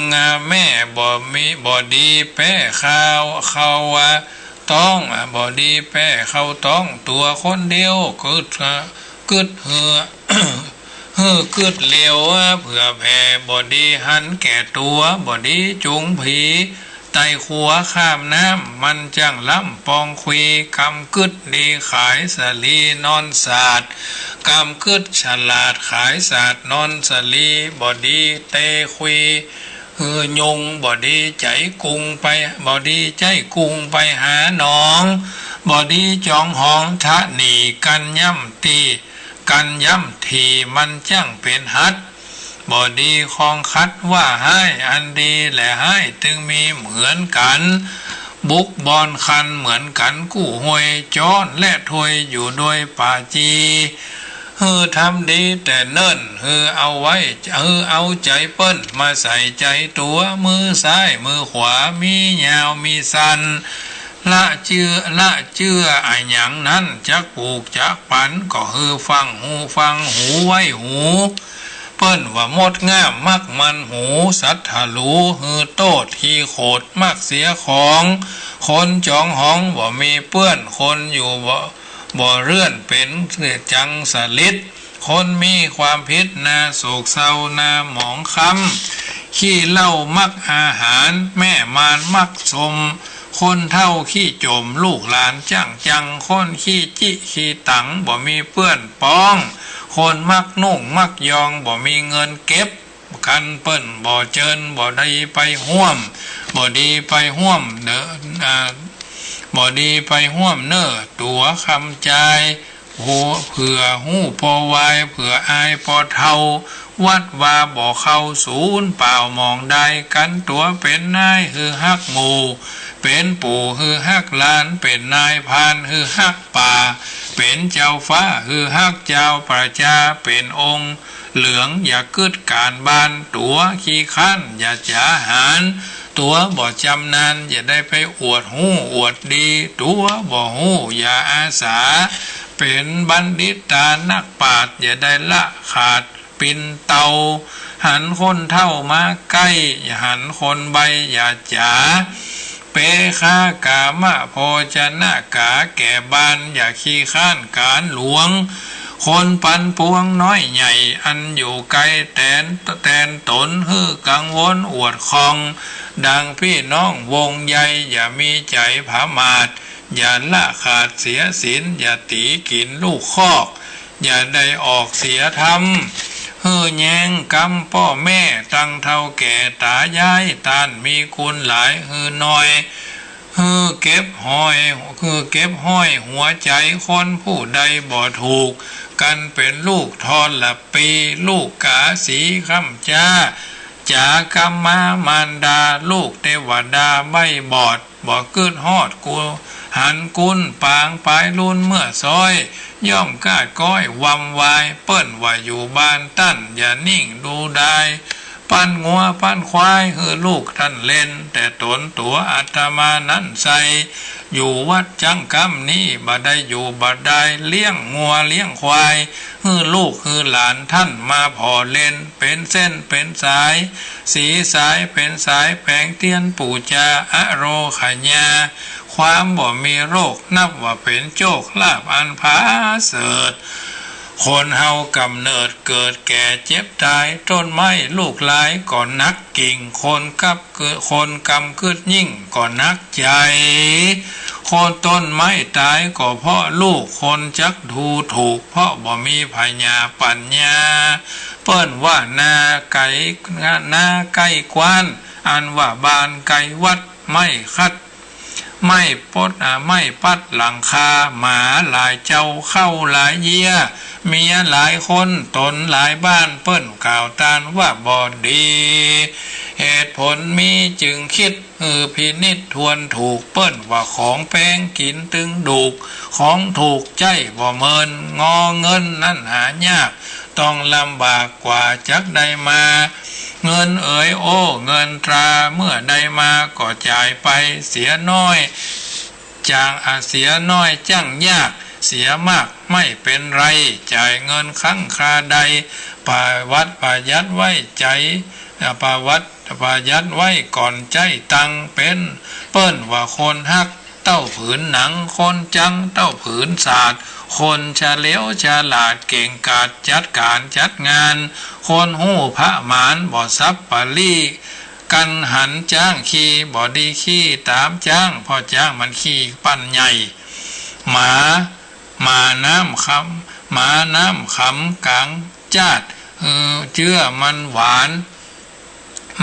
แม่ บ่มี บ่ดีแป้เข้า เข้าว่า ต๊อง บ่ดีแป้เข้าต๊อง ตั๋วคนเดียว กึ๊ด กึ๊ดหื้อ หื้อกึ๊ดเหลียว เผื่อแผ่ บ่ดีหันแก่ตั๋ว บ่ดีจูงผี ไต่ขัวข้ามน้ำ มันจั้งล้ำปองคุย กำกึ๊ดดีขายสาลีนอนสาด กำกึ๊ดฉลาดขายสาดนอนสาลี บ่ดีเตคุย หื้อยุง บ่ดีใจ๊กุงไป บ่ดีใจ๊กุงไปหาหนอง บ่ดีจ๋องหองทะหนี่ กั๋นย่ำตี้ กั๋นย่ำถี่ มันจั้งเป๋นหัด บ่ดีคองขัดว่าฮ้าย อันดีและฮ้ายตึงมีเหมือนกั๋น บุกบ่อนคันเหมือนกั๋นกู้ฮวย จ๊อนและถวยอยู่โดยปาจี หื้อทำดีแต่เนิ่น หื้อเอาไว้ หื้อเอาใจ๋เปิ้นมาใส่ใจ๋ตั๋ว มือซ้ายมือขวา มียาวมีสั้น ละเจื้อ ละเจื้ออะหยังนั้น จักปลูกจักปัน ก็หื้อฟังหูฟังหูไว้หู เปิ้นว่ามดง่ามมักมันหู สัตว์ทะหลูหื้อโต้ษ ขี้โขดมักเสียของ คนจ๋องหองบ่มีเปื้อน คนอยู่บ่ บ่เรื้อนเป๋นจังสลิด คนมีความผิดนาโศกเศร้านาหมองค้ำ ขี้เหล้ามักอาหาร แม่มารมักชม คนเฒ่าขี้จ๋ม ลูกหลานจ้างจัง คนขี้จิขี้ตัง บ่มีเปื้อนปอง คนมักนุ่งมักยอง บ่มีเงินเก็บ กันเปิ้นบ่เจิญ บ่ดีไปฮ่วม บ่ดีไปฮ่วมเน่อ อ่า บ่ดีไปฮ่วมเน่อตั๋วคำจาย หัว เผื่อฮู้ปอวาย เผื่ออายปอเฒ่า วัดวาบ่เข้า สูญเปล่าหมองดาย กันตั๋วเป๋นนายหื้อฮักหมู่ เป๋นปู่หื้อฮักหลาน เป๋นนายพรานหื้อฮักป่า เป๋นเจ้าฟ้าหื้อฮักเจ้า ประจาเป๋นองค์เหลือง อย่ากึ๊ดก๋านบ้าน ตั๋วขี้คร้านอย่าจ๋าหาญ ตั๋วบ่จำนาญ อย่าได้ไปอวดฮู้อวดดี ตั๋วบ่ฮู้อย่าอาสา เป๋นบัณฑิตานักปราชญ์ อย่าได้ละขาดปินเตา หันคนเฒ่ามาใก้ อย่าหันคนใบ้อย่าจ๋า เปฆากามโภชนก๋าแก่บ้าน อย่าขี้คร้านก๋านหลวง คนปันปวงน้อยใหญ่ อันอยู่ไกลแตน แตนต๋น หื้อกังวลอวดคอง ดังปี้น้องวงใหญ่ อย่ามีใจ๋ผมาท อย่าละขาดเสียศีล อย่าตี๋กิ๋นลูกคอก อย่าได้ออกเสียธรรม หื้อแย้งกำป้อแม่ ตังเฒ่าแก่ต๋ายาย ต้านมีกุณหลายหื้อหน่อย หื้อเก็บห้อย หื้อเก็บห้อยหัวใจ๋ คนผู้ใดบ่ถูก กันเป๋นลูกทรปี ลูกก๋าสีค่ำจ๊า จ๋ากำมามารดา ลูกเตวดาใบ้บอด บ่กึ๊ดฮอดกู หันกุณปางปายลุนเมื่อซ้อย ย่อมก้าดก้อยวำวาย เปิ้นว่าอยู่บ้านต้าน อย่านิ่งดูดาย ปั้นงัวปั้นควายหื้อลูกต้านเล่น แต่ต๋นตั๋วอาตมานั้นใส่ อยู่วัดจั้งกำนี้ บ่ได้อยู่บ่ดาย เลี้ยงงัวเลี้ยงควาย หื้อลูกหื้อหลานต้านมาผ่อเล่น เป๋นเส้นเป๋นสาย สีสายเป๋นสายแป๋งเตียนปู่จา อโรคญา ความบ่มีโรค นับว่าเป๋นโจคลาภอันผาเสริฐ คนเฮากำเนิดเกิดแก่เจ็บต๋าย ต้นไม้ลูกลายก็หนักกิ่ง คนกับ คนกำกึ๊ดยิ่งก็หนักใจ๋ คนต้นไม้ต๋ายก็เพราะลูก คนจักดูถูก เพราะบ่มีผญาปั๋ญญา เปิ้นว่านาไก๋ นาใก้กว้าน อันว่าบ้านไก๋วัด ไม้คัด ไม้ปด อ่า ไม้ปัดหลังคา หมาหลายเจ้า เข้าหลายเยียะ เมียหลายคน ต๋นหลายบ้าน เปิ้นกล่าวต้านว่าบ่ดี เหตุผลมีจึงกึ๊ด หื้อพินิจทวนถูก เปิ้นว่าของแปงกิ๋นตึงดูก ของถูกใจ๊บ่เมิน งอเงินนั้นหายาก ต้องลำบากกว่าจักได้มา เงินเอ๋ยโอ้ เงินตรา เมื่อได้มาก็จ่ายไป เสียน้อย จั้ง อ่า เสียน้อยจั้งยาก เสียมากไม่เป็นไร จ่ายเงินครั้งคราใด ประหยัด ประหยัดไว้ใจ๋ อ่า ประหยัด ประหยัดไว้ก่อนใจ๊ตัง เป๋น เปิ้นว่าคนฮัก เต้าผืนหนัง คนจัง เต้าผืนสาด คนเฉลียวฉลาด เก่งกาจจัดก๋านจัดงาน คนฮู้ผะหมาน บ่สับปะลี้ กันหันจ๊างขี่ บ่ดีขี้ต๋ามจ๊าง เพราะจ๊างมันขี้ปั้นใหญ่ หมา หมาน้ำคำ หมาน้ำคำก๋างจ๊าด เออ เจื้อมันหวาน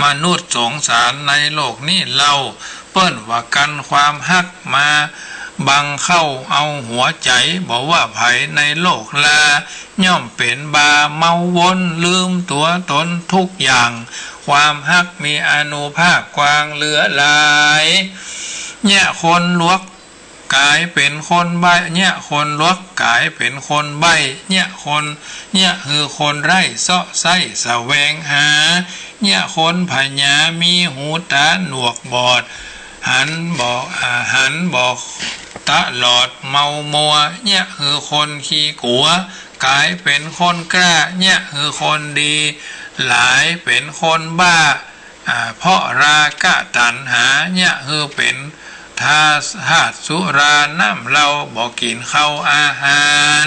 มนุษย์สงสารในโลกนี้เล่า เปิ้นว่ากั๋นความฮักมาบังเข้าเอาหัวใจ๋ บ่ว่าใผในโลกลา ย่อมเป๋นบาเมาวน ลืมตั๋วตนทุกอย่าง ความฮักมีอานุภาพกว้างเหลือหลาย เยียะคนหลวกก๋ายเป๋นคนใบ้ เยียะคนหลวกก๋ายเป๋นคนใบ้ เยียะคน เยียะหื้อคนไร้เซาะใซ้แสวงหา เยียะคนผญามีหูต๋าหนวกบอด หันบ่ อ่า หันบ่ตลอดเมามัว เยียะหื้อคนขี้กั๋วก๋ายเป๋นคนกล้า เยียะหื้อคนดีหลายเป๋นคนบ้า อ่า เพราะราคะตัณหา เยียะหื้อเป๋นทาส ทาสสุราน้ำเหล้า บ่กิ๋นข้าวอาหาร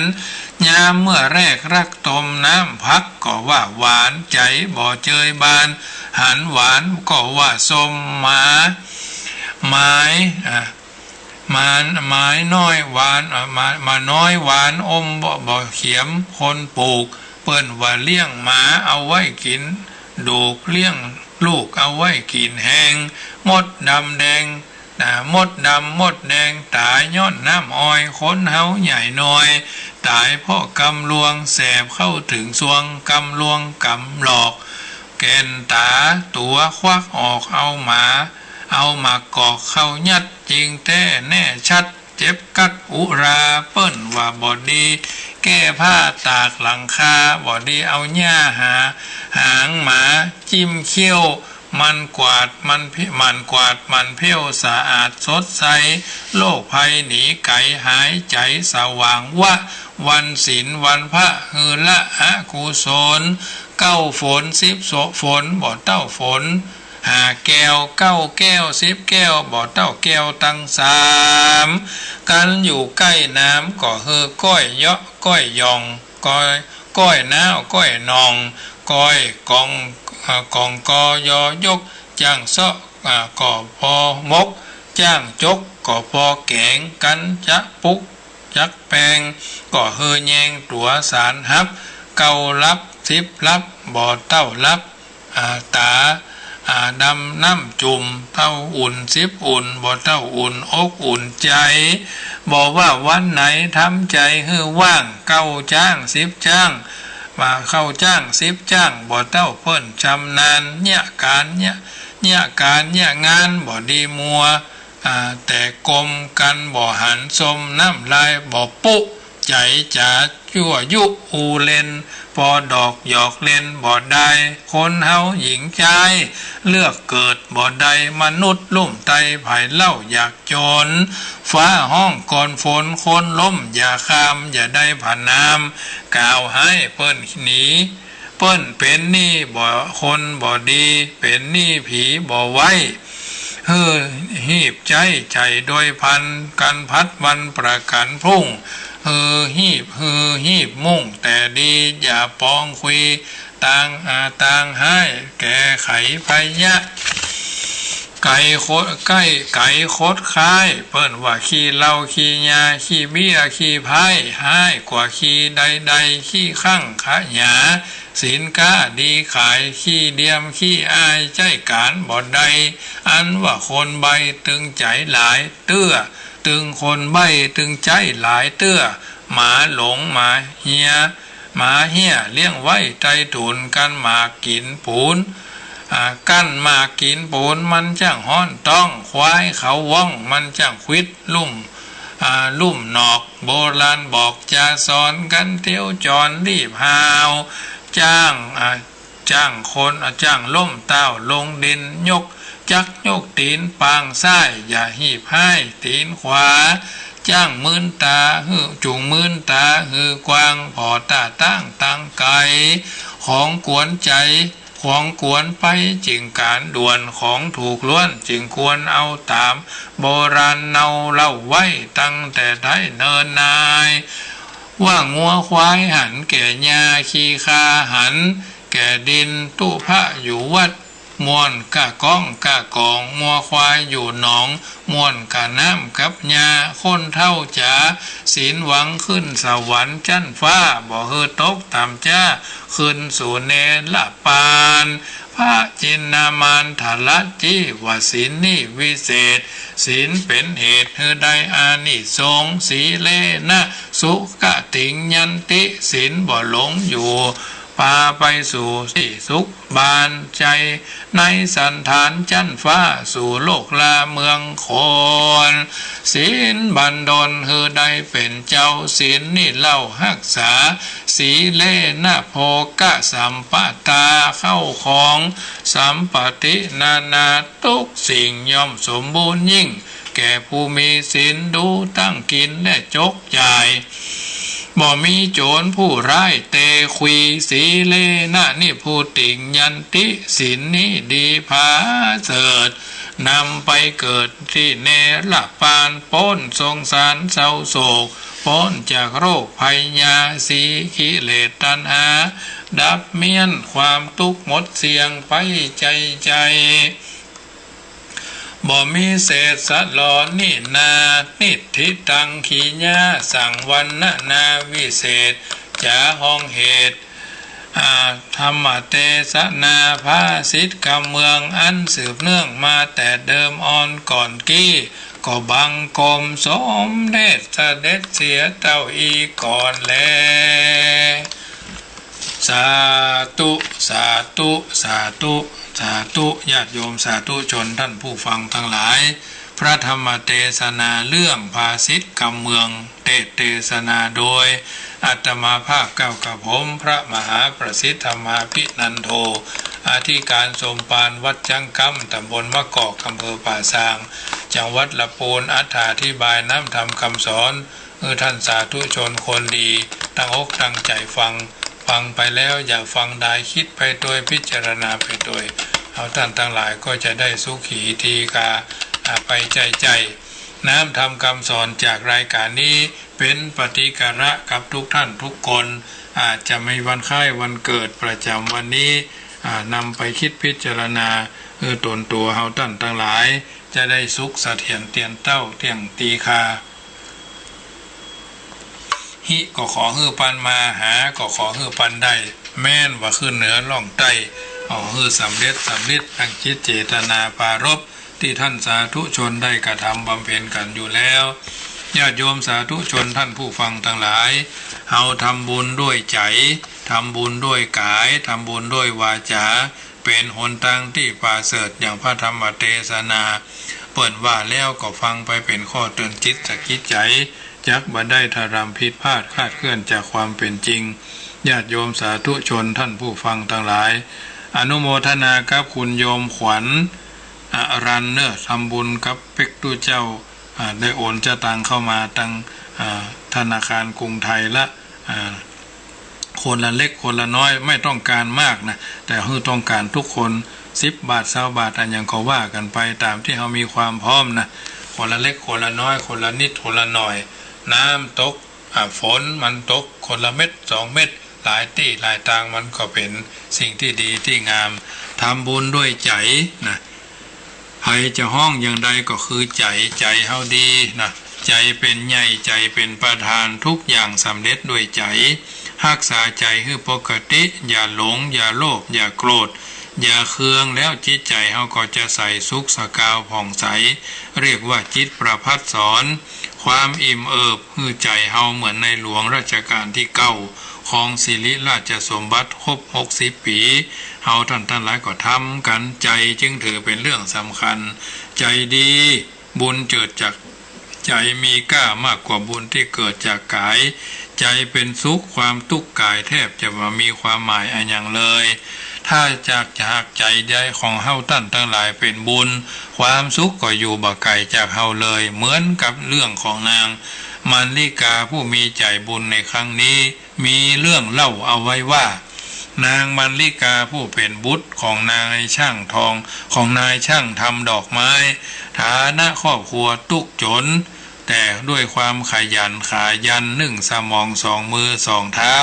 ยามเมื่อแรกรักต้มน้ำผัก ก็ว่าหวานใจ๋บ่เจยบาน หันหวานก็ว่าส้ม หมา หมาย อ่า หมา หมายน้อยหวาน อ่า หมา หมาน้อยหวานอมบ่ บ่เขียม คนปลูก เปิ้นว่าเลี้ยงหมาเอาไว้กิ๋นดูก เลี้ยงลูกเอาไว้กิ๋นแฮง มดดำแดง อ่า มดดำมดแดง ต๋ายย้อนน้ำอ้อย คนเฮาใหญ่น้อย ต๋ายเพราะกำลวง แสบเข้าเถิงซวง กำลวงกำหลอก แก่นต๋าตั๋วควักออก เอาหมา เอาหมากกอกเข้ายัด จริงแต๊แน่ชัด เจ็บกั๊ดอุรา เปิ้นว่าบ่ดี แก้ผ้าตากหลังคา บ่ดีเอาหญ้าหา หางหมาจิ้มเขี้ยว มันกวาดมันเผ้ มันกวาดมันเผ้ว สะอาดสดใส โรคภัยหนีไก๋ หายใจ๋สว่างวะ วันศีลวันพระ หื้อละอกุศล เก้าฝนสิบฝน บ่เต้าฝนห้าแก้ว เก้าแก้วสิบแก้ว บ่เต้าแก้วตังสาม กันอยู่ใก้น้ำ ก็หื้อก้อยเยาะก้อยหย่อง ก้อย ก้อยน้าวก้อยหน่อง ก้อยกอง อ่า กองกอยอยก จ้างเซาะ อ่า ก็ปอมก จ้างจก ก็ปอแก๋ง กันจะปุ๊กจักแปง ก็หื้อแยงตั๋วสารฮับ เก้าลับสิบลับ บ่เต้าลับ อ่า ต๋า อ่า ดำน้ำจุ่ม เต้าอุ่นสิบอุ่น บ่เต้าอุ่นอกอุ่นใจ๋ บ่ว่าวันไหนทำใจ๋หื้อว่าง เก้าจ้างสิบจ้าง ว่าเก้าจ้างสิบจ้าง บ่เต้าเปิ้นชำนาญ เยียะก๋าน เยียะ เยียะก๋าน เยียะงาน บ่ดีมัว อ่า แต่กมกั๋น บ่หันซม น้ำลายบ่ปุ๊ ใจ๋จ๋าจั่วยุอูเล่น ปอดอกหยอกเล่นบ่ได้ คนเฮาหญิงจาย เลือกเกิดบ่ได้ มนุษย์ลุ่มไต ใผเล่าอยากจน ฟ้าฮ้องก่อนฝน คนล้มอย่าคาม อย่าได้ผนาม กล่าวฮ้ายเปิ้นหนี เปิ้นเป๋นหนี้บ่ คนบ่ดี เป๋นหนี้ผีบ่ไหว หื้อฮีบใจ๊ใจ๋โดยพลัน กันพัดวันประกั๋นพรุ่ง หื้อฮีบ หื้อฮีบมุ่งแต่ดี อย่าปองคุยตาง อ่า ตางฮ้าย แก้ไขภัยยะ ไก๋คด ไก๋ ไก๋คดค้าย เปิ้นว่าขี้เหล้าขี้ยา ขี้เบียร์ขี้ไพ้ ฮ้ายกว่าขี้ใดๆ ขี้ข้างขยา สินก๊าดีขาย ขี้เดียมขี้อาย ใจ๊ก๋านบ่ได้ อันว่าคนใบ้ตึงใจ๋หลายเตื้อ ตึงคนใบ้ตึงใจ๋หลายเตื้อ หมาหลงหมาเฮีย หมาเฮี้ยเลี้ยงไว้ใต้ถุน กันหมากกิ๋นปูน อ่า กั้นหมากกิ๋นปูนมันจ้างฮ้อนต๊อง ควายเขาว่องมันจ้างขวิดลุ่ม อ่า ลุ่มนอก โบราณบอกจาสอนกั๋นเตียวจอนรีบฮาว จ้าง อ่า จ้างคน อ่า จ้างล้มเต๊าลงดิน ยกจักรยกตี๋นปางซ้าย อย่าฮีบฮ้ายตี๋นขวา จ้างมืนต๋าหื้อ จุ่งมืนต๋าหื้อกว้าง ผ่อต้าตั้งตังไก๋ ของกวนใจ๋ ของกวนไปจึ่งก๋านด่วน ของถูกล้วนจึ่งควรเอาต๋าม โบราณเนาเล่าไว้ตั้งแต่ใดเนินนาย ว่างัวควายหันแก่หญ้า ขี้คาหันแก่ดิน ตุ๊พะอยู่วัด ม่วนก้าก้องก้ากอง งัวควายอยู่หนอง ม่วนก้าน้ำกับหญ้า คนเฒ่าจ๋า ศีลหวังขึ้นสวรรค์จั๊นฟ้า บ่หื้อตกต่ำจ๊า ขึ้นสู่เนรปาน พระจินนามานทละจี้ ว่าศีลนี้วิเศษ ศีลเป๋นเหตุหื้อได้อานิสงส์ สีเลนะสุขติงยันติ ศีลบ่หลงอยู่ ปาไปสู่ตี้สุขบานใจ๋ ในสันฐานจั๊นฟ้า สู่โลกลาเมืองคน ศีลบันดลหื้อได้เป๋นเจ้า ศีลนี้เล่าฮักษา สีเลนะโภคะสัมปตา เข้าของสัมปตินานา ตุ๊กสิ่งย่อมสมบูรณ์ยิ่ง แก่ผู้มีศีล ดูตั้งกิ๋นและจกจ่าย บ่มีโจ๋รผู้ร้ายเตขวี สีเลนะนิพพุติงยันติ ศีลนี้ดีผาเสริฐ นำไปเกิดตี้เนรปาน ป๊นสงสารเศร้าโศก ป๊นจากโรคภัยยา สีกิเลสตัณหา ดับเมี้ยนความตุ๊กข์หมดเสี้ยงไปใจ๋ใจ๋ บ่มีเศษสะหลอนี่นา นิฏฐิตังขีญา สั่งวรรณนาวิเศษ จ๋าฮ้องเหตุ อ่า ธรรมเตสนา ภาษิตกำเมือง อันสืบเนื่องมาแต่เดิมอ่อนก่อนกี้ ก็บังคมสมเด็จเสด็จเสียเต้าอี้ก่อนแล สาธุ สาธุ สาธุ สาธุ ญาติโยมสาธุชนท่านผู้ฟังตังหลาย พระธรรมเตสนาเรื่องภาษิตกำเมือง เตสน์เตสนาโดยอาตมาภาพเก้ากระผม พระมหาประสิทธิ์ธรรมาภินันโท อธิการสมภารวัดจั๊งก๊ำ ตำบลมะกอก อำเภอป่าซาง จังหวัดละปูน อถาธิบายน้ำธรรมคำสอน หื้อท่านสาธุชนคนดี ตั้งอกตั้งใจ๋ฟัง ฟังไปแล้วอย่าฟังดาย คิดไปตวย พิจารณาไปตวย เฮาต้านตังหลายก็จะได้สุขีทีฆา อ่า ไปใจ๋ใจ๋ น้ำธรรมคำสอนจากรายการนี้เป๋นปฏิการะกับทุกท่านทุกคน อาจจะมีวันคล้ายวันเกิดประจ๋ำวันนี้ อ่า นำไปคิดพิจารณา หื้อตนตั๋วเฮาต้านตังหลาย จะได้สุขเสถียรเตียนเต้าเตี้ยงทีฆา ฮิก็ขอหื้อปันมา หาก็ขอหื้อปันได้ แม้นว่าขึ้นเหนือล่องใต้ ขอหื้อสำเร็จสำริดดังจิตเจตนาปรารภ ตี้ท่านสาธุชนได้กระทำบำเพ็ญกั๋นอยู่แล้ว ญาติโยมสาธุชนท่านผู้ฟังตังหลาย เฮาทำบุญด้วยใจ๋ ทำบุญด้วยก๋าย ทำบุญด้วยวาจา เป๋นหนตางตี้ประเสริฐ อย่างพระธรรมเตสนา เปิ้นว่าแล้วก็ฟังไปเป๋นข้อเตือนจิตสะกิดใจ๋ จักบ่ได้ทะรำผิดพลาดคลาดเคลื่อนจากความเป๋นจริง ญาติโยมสาธุชนท่านผู้ฟังตังหลาย อนุโมทนากับคุณโยมขวัญ อรันเนอะ ทำบุญกับเป๊กตู้เจ้า อ่า ได้โอนจะตังเข้ามาตัง อ่า ธนาคารกรุงไทยละ อ่า คนละเล็กคนละน้อย ไม่ต้องการมากนะ แต่หื้อต้องการทุกคน สิบบาท ซาวบาท อะหยังก็ว่ากั๋นไปต๋ามตี้เฮามีความพร้อมนะ คนละเล็กคนละน้อย คนละนิดคนละหน่อย น้ำตก อ่า ฝนมันตกคนละเม็ดสองเม็ด หลายตี้หลายตางมันก็เป๋นสิ่งตี้ดีตี้งาม ทำบุญด้วยใจ๋นะ ใผจะฮ้องอย่างใดก็คือใจ๋ ใจ๋เฮาดีนะ ใจ๋เป๋นใหญ่ ใจ๋เป๋นประธาน ทุกอย่างสำเร็จด้วยใจ๋ ฮักษาใจ๋หื้อปกติ อย่าหลง อย่าโลภ อย่าโกรธ อย่าเคือง แล้วจิตใจ๋เฮาก็จะใสสุขสกาวผ่องใส เรียกว่าจิตประภัสสร ความอิ่มเอิบหื้อใจ๋เฮาเหมือนในหลวงรัชกาลตี้เก้า ครองสิริราชสมบัติครบหกสิบปี๋ เฮาต้านตังหลายก็ทำกั๋น ใจ๋จึงถือเป๋นเรื่องสำคัญ ใจ๋ดี บุญเจิดจากใจ๋มีก้ามากกว่าบุญตี้เกิดจากก๋าย ใจ๋เป๋นสุข ความตุ๊กข์ก๋ายแทบจะบ่มีความหมายอะหยังเลย ถ้าจาก จากใจ๋ใดของเฮาต้านตังหลายเป๋นบุญ ความสุขก็อยู่บ่ไก๋จากเฮาเลย เหมือนกับเรื่องของนางมัลลิกาผู้มีใจ๋บุญในครั้งนี้ มีเรื่องเล่าเอาไว้ว่า นางมัลลิกาผู้เป๋นบุตรของนายช่างทอง ของนายช่างทำดอกไม้ ฐานะครอบครัวตุ๊กจน แต่ด้วยความขยันขายัน นึ่งสมองสองมือสองเท้า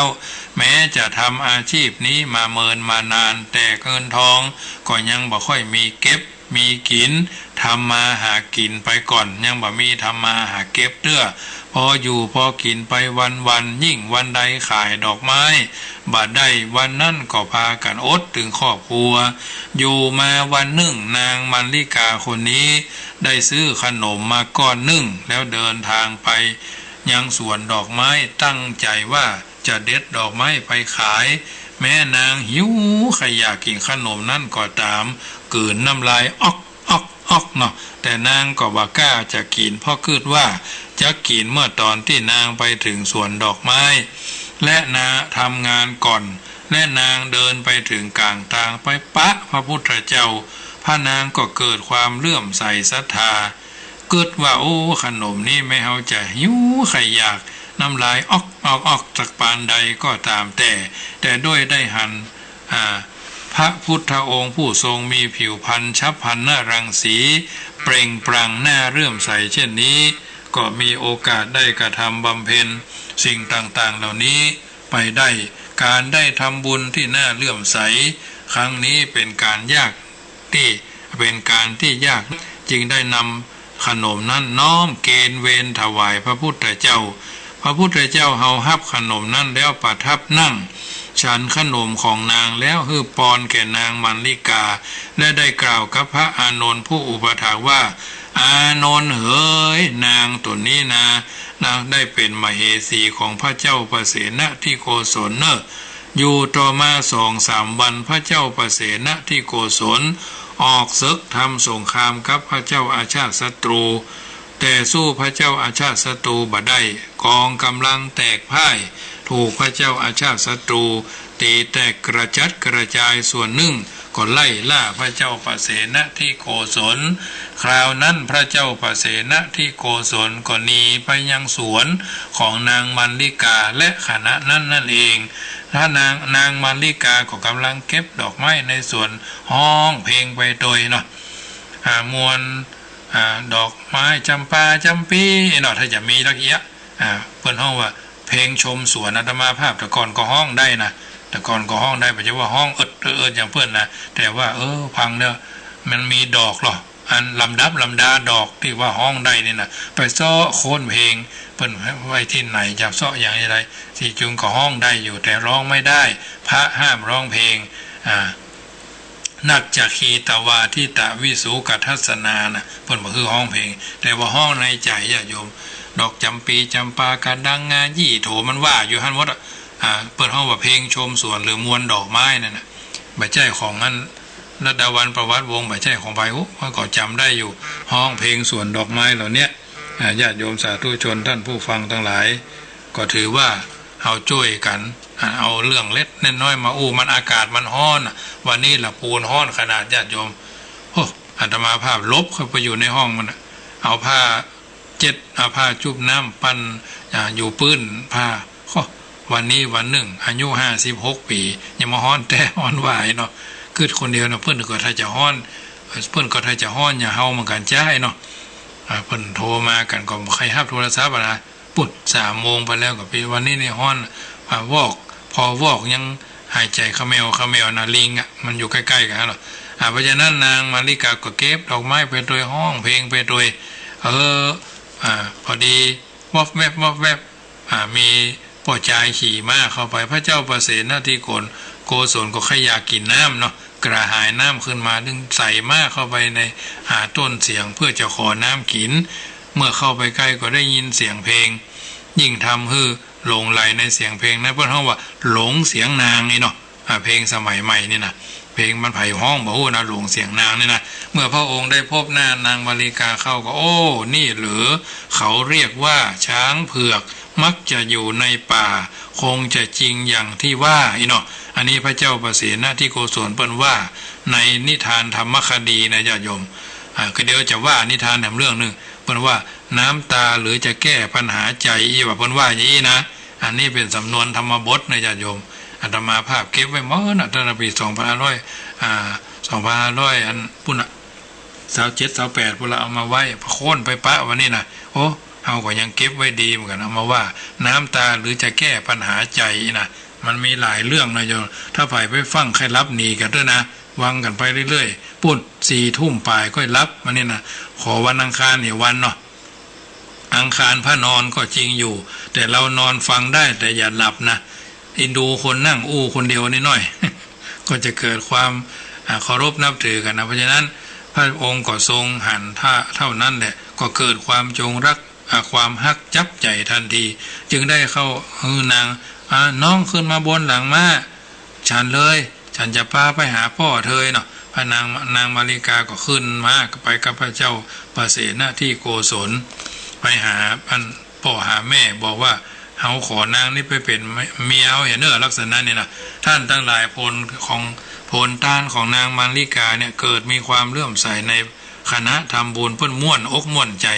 แม้จะทำอาชีพนี้มาเมินมานาน แต่เงินทองก็ยังบ่ค่อยมีเก็บ มีกิ๋น ทำมาหากิ๋นไปก่อน ยังบ่มีทำมาหาเก็บเตื้อ พออยู่พอกิ๋นไปวันๆ ยิ่งวันใดขายดอกไม้บ่ได้ วันนั้นก็พากั๋นอดตึงครอบครัว อยู่มาวันนึ่ง นางมัลลิกาคนนี้ได้ซื้อขนมมาก้อนนึ่ง แล้วเดินทางไปยังสวนดอกไม้ ตั้งใจ๋ว่าจะเด็ดดอกไม้ไปขาย แม้นางหิวใค่อยากกิ๋นขนมนั้นก็ต๋าม กลืนน้ำลายอ๊อกอ๊อกอ๊อกเนาะ แต่นางก็บ่กล้าจะกิ๋น เพราะกึ๊ดว่าจะกิ๋นเมื่อต๋อนตี้นางไปเถิงสวนดอกไม้ และนา ทำงานก่อน และนางเดินไปเถิงก๋างตาง ไปปะพระพุทธเจ้า พระนางก็เกิดความเลื่อมใสศรัทธา กึ๊ดว่า โอ้ ขนมนี้แม้เฮาจะหิวใค่อยาก น้ำลายอ๊อกอ๊อกอ๊อกสักปานใดก็ต๋ามแต่ แต่ด้วยได้หัน อ่า พระพุทธองค์ผู้ทรงมีผิวพรรณฉับพรรณรังสี เปล่งปลั่งน่าเลื่อมใสเช่นนี้ ก็มีโอกาสได้กระทำบำเพ็ญสิ่งต่างๆ เหล่านี้ไปได้ ก๋านได้ทำบุญตี้น่าเลื่อมใสครั้งนี้เป๋นก๋านยาก ตี้เป๋นก๋านตี้ยาก จึงได้นำขนมนั้นน้อมเกณฑ์เวนถวายพระพุทธเจ้า พระพุทธเจ้าเฮาฮับขนมนั้นแล้วประทับนั่งฉันขนมของนาง แล้วหื้อปอนแก่นางมัลลิกา และได้กล่าวกับพระอานนท์ผู้อุปัฏฐากว่า อานนท์เหย นางต๋นนี้นา นางได้เป๋นมเหสีของพระเจ้าปเสนทิโกศลเน่อ อยู่ต่อมาสองสามวัน พระเจ้าปเสนทิโกศลออกเสิ็กทำสงครามกับพระเจ้าอาชาติศัตรู แต่สู้พระเจ้าอาชาติศัตรูบ่ได้ กองก๋ำลังแตกพ่าย ถูกพระเจ้าอาชาติศัตรูตีแตกกระจัดกระจาย ส่วนนึ่งก็ไล่ล่าพระเจ้าปเสนทิโกศล คราวนั้นพระเจ้าปเสนทิโกศลก็หนีไปยังสวนของนางมัลลิกา และขณะนั้นนั่นเอง ถ้านาง นางมัลลิกาก็ก๋ำลังเก็บดอกไม้ในสวน ฮ้องเพลงไปโตยเนาะ อ่า มวล อ่า ดอกไม้จ๋ำปาจ๋ำปีเนาะ ถ้าจะมีตั๊กเยียะ อ่า เปิ้นฮ้องว่าเพลงชมสวน อาตมาภาพแต่ก่อนก็ฮ้องได้นะ แต่ก่อนก็ฮ้องได้ บ่ใจ้ว่าฮ้องเอิดเอิดอย่างเปิ้นนะ แต่ว่า เออ ฟังแล้วมันมีดอกเหรอ อันลำดับลำดาดอกตี้ว่าฮ้องได้นี่นะ ไปเซาะค้นเพลงเปิ้นไว้ตี้ไหน จะเซาะอย่างไร ตี้จุงก็ฮ้องได้อยู่ แต่ฮ้องไม่ได้ พระห้ามฮ้องเพลง อ่า นัจจคีตวาทิตวิสุขทัสสนานะ เปิ้นบ่หื้อฮ้องเพลง แต่ว่าฮ้องในใจ๋ ญาติโยม ดอกจ๋ำปี๋จ๋ำปากะดังงายี่โถ มันว่าอยู่หั้นหมดอะ อ่า เปิ้นฮ้องว่าเพลงชมสวนหรือมวลดอกไม้นั่นน่ะ บ่ใจ้ของอันรัตดาวันประวัติวงศ์ บ่ใจ้ของใผ ฮุ ข้อยก็จ๋ำได้อยู่ ฮ้องเพลงสวนดอกไม้เหล่าเนี้ย อ่า ญาติโยมสาธุชนท่านผู้ฟังตังหลาย ก็ถือว่าเฮาจ้วยกั๋น อ่า เอาเรื่องเล็กน้อยมาอู้ มันอากาศมันฮ้อนน่ะ วันนี้ละปูนฮ้อนขนาด ญาติโยม โอ้ อาตมาภาพหลบเข้าไปอยู่ในห้องมันน่ะ เอาผ้า เจ็ด เอาผ้าจุบน้ำปั่น อ่า อยู่ปื้นผ้า โอ้ วันนี้วันนึ่ง อายุห้าสิบหกปี๋ ยังมาฮ้อนแต๊ฮ้อนหวายเนาะ กึ๊ดคนเดียวเนาะ เปิ้นก็ถ้าจะฮ้อน เปิ้นก็ถ้าจะฮ้อนอย่างเฮาเหมือนกั๋นใจ้เนาะ อ่า เปิ้นโทรมากั๋นก็บ่ใค่ฮับโทรศัพท์อะนะ ปุ้น สามโมงไปแล้วก็เป๋น วันนี้นี่ฮ้อน อ่า วอก พอวอกยังหายใจ๋เขมวเขมวนะ ลิงอะ มันอยู่ใก้ๆ กั๋นหั้นเนาะ อ่า เพราะฉะนั้นนางมัลลิกาก็เก็บดอกไม้ไปโตย ฮ้องเพลงไปโตย เออ อ่า พอดี วอบแวบ วอบแวบ อ่า มีป้อจายขี่ม้าเข้าไป พระเจ้าปเสนทิโกน โกศลก็ใค่อยากกิ๋นน้ำเนาะ กระหายน้ำขึ้นมา จึงใส่ม้าเข้าไปใน อ่า ต้นเสียงเพื่อจะขอน้ำกิ๋น เมื่อเข้าไปใก้ก็ได้ยินเสียงเพลง ยิ่งทำหื้อ หลงใหลในเสียงเพลงนั้น เปิ้นฮ้องว่าหลงเสียงนางนี่เนาะ อ่า เพลงสมัยใหม่นี่นะ เพลงมันใผฮ้องบ่ฮู้นะ หลงเสียงนางนี่นะ เมื่อพระองค์ได้พบหน้านางมาริกาเข้าก็ โอ้ นี่หรือเขาเรียกว่าช้างเผือก มักจะอยู่ในป่า คงจะจริงอย่างที่ว่า อีเนาะ อันนี้พระเจ้าปเสนทิโกศลเปิ้นว่าในนิทานธรรมคดีนะญาติโยม อ่า ก็เดี๋ยวจะว่านิทานแถมเรื่องหนึ่ง เปิ้นว่าน้ำตาหรือจะแก้ปัญหาใจ อีว่าเปิ้นว่าอย่างนี้นะ อันนี้เป๋นสำนวนธรรมบทนะญาติโยม อาตมาภาพเก็บไว้หมดนะ ตั้งแต่ปี๋สองพันห้าร้อย อ่า สองพันห้าร้อย อันปุ้นนะ ซาวเจ็ด ซาวแปด ปุ้นละเอามาไว้ โค่นไปปะวันนี้นะ โอ้ เฮาก็ยังเก็บไว้ดีเหมือนกั๋น เอามาว่า น้ำตาหรือจะแก้ปัญหาใจนะ มันมีหลายเรื่องนะโยม ถ้าใผไปฟังใค่หลับหนีกั๋นเต๊อะนะ ฟังกั๋นไปเรื่อยๆ ปุ้น สี่ทุ่มป๋ายก้อยหลับ วันนี้นะ ขอวันอังคารเนี่ยวันเนาะ อังคารพระนอนก็จริงอยู่ แต่เรานอนฟังได้แต่อย่าหลับนะ อินดูคนนั่งอู้คนเดียวนิดหน่อย ก็จะเกิดความ อ่า เคารพนับถือกั๋นนะ เพราะฉะนั้นพระองค์ก็ทรงหันท่าเท่านั้นแหละ ก็เกิดความจงรัก อ่า ความฮักจับใจ๋ทันที จึงได้เข้า เออ นาง อ่า น้องขึ้นมาบนหลังม้า ฉันเลย ฉันจะปาไปหาป้อเธอเนาะ พระนาง นางมาริกาก็ขึ้นม้าไปกับพระเจ้าปเสนทิโกศล ไปหาอันป้อหาแม่ บอกว่า เฮาขอนางนี้ไปเป๋นเมียเฮาเน่อ ลักษณะนี้นะ ท่านตังหลาย ผลของ ผลตานของนางมาริกาเนี่ย เกิดมีความเลื่อมใสในคณะทำบุญ เปิ้นม่วนอกม่วนใจ๋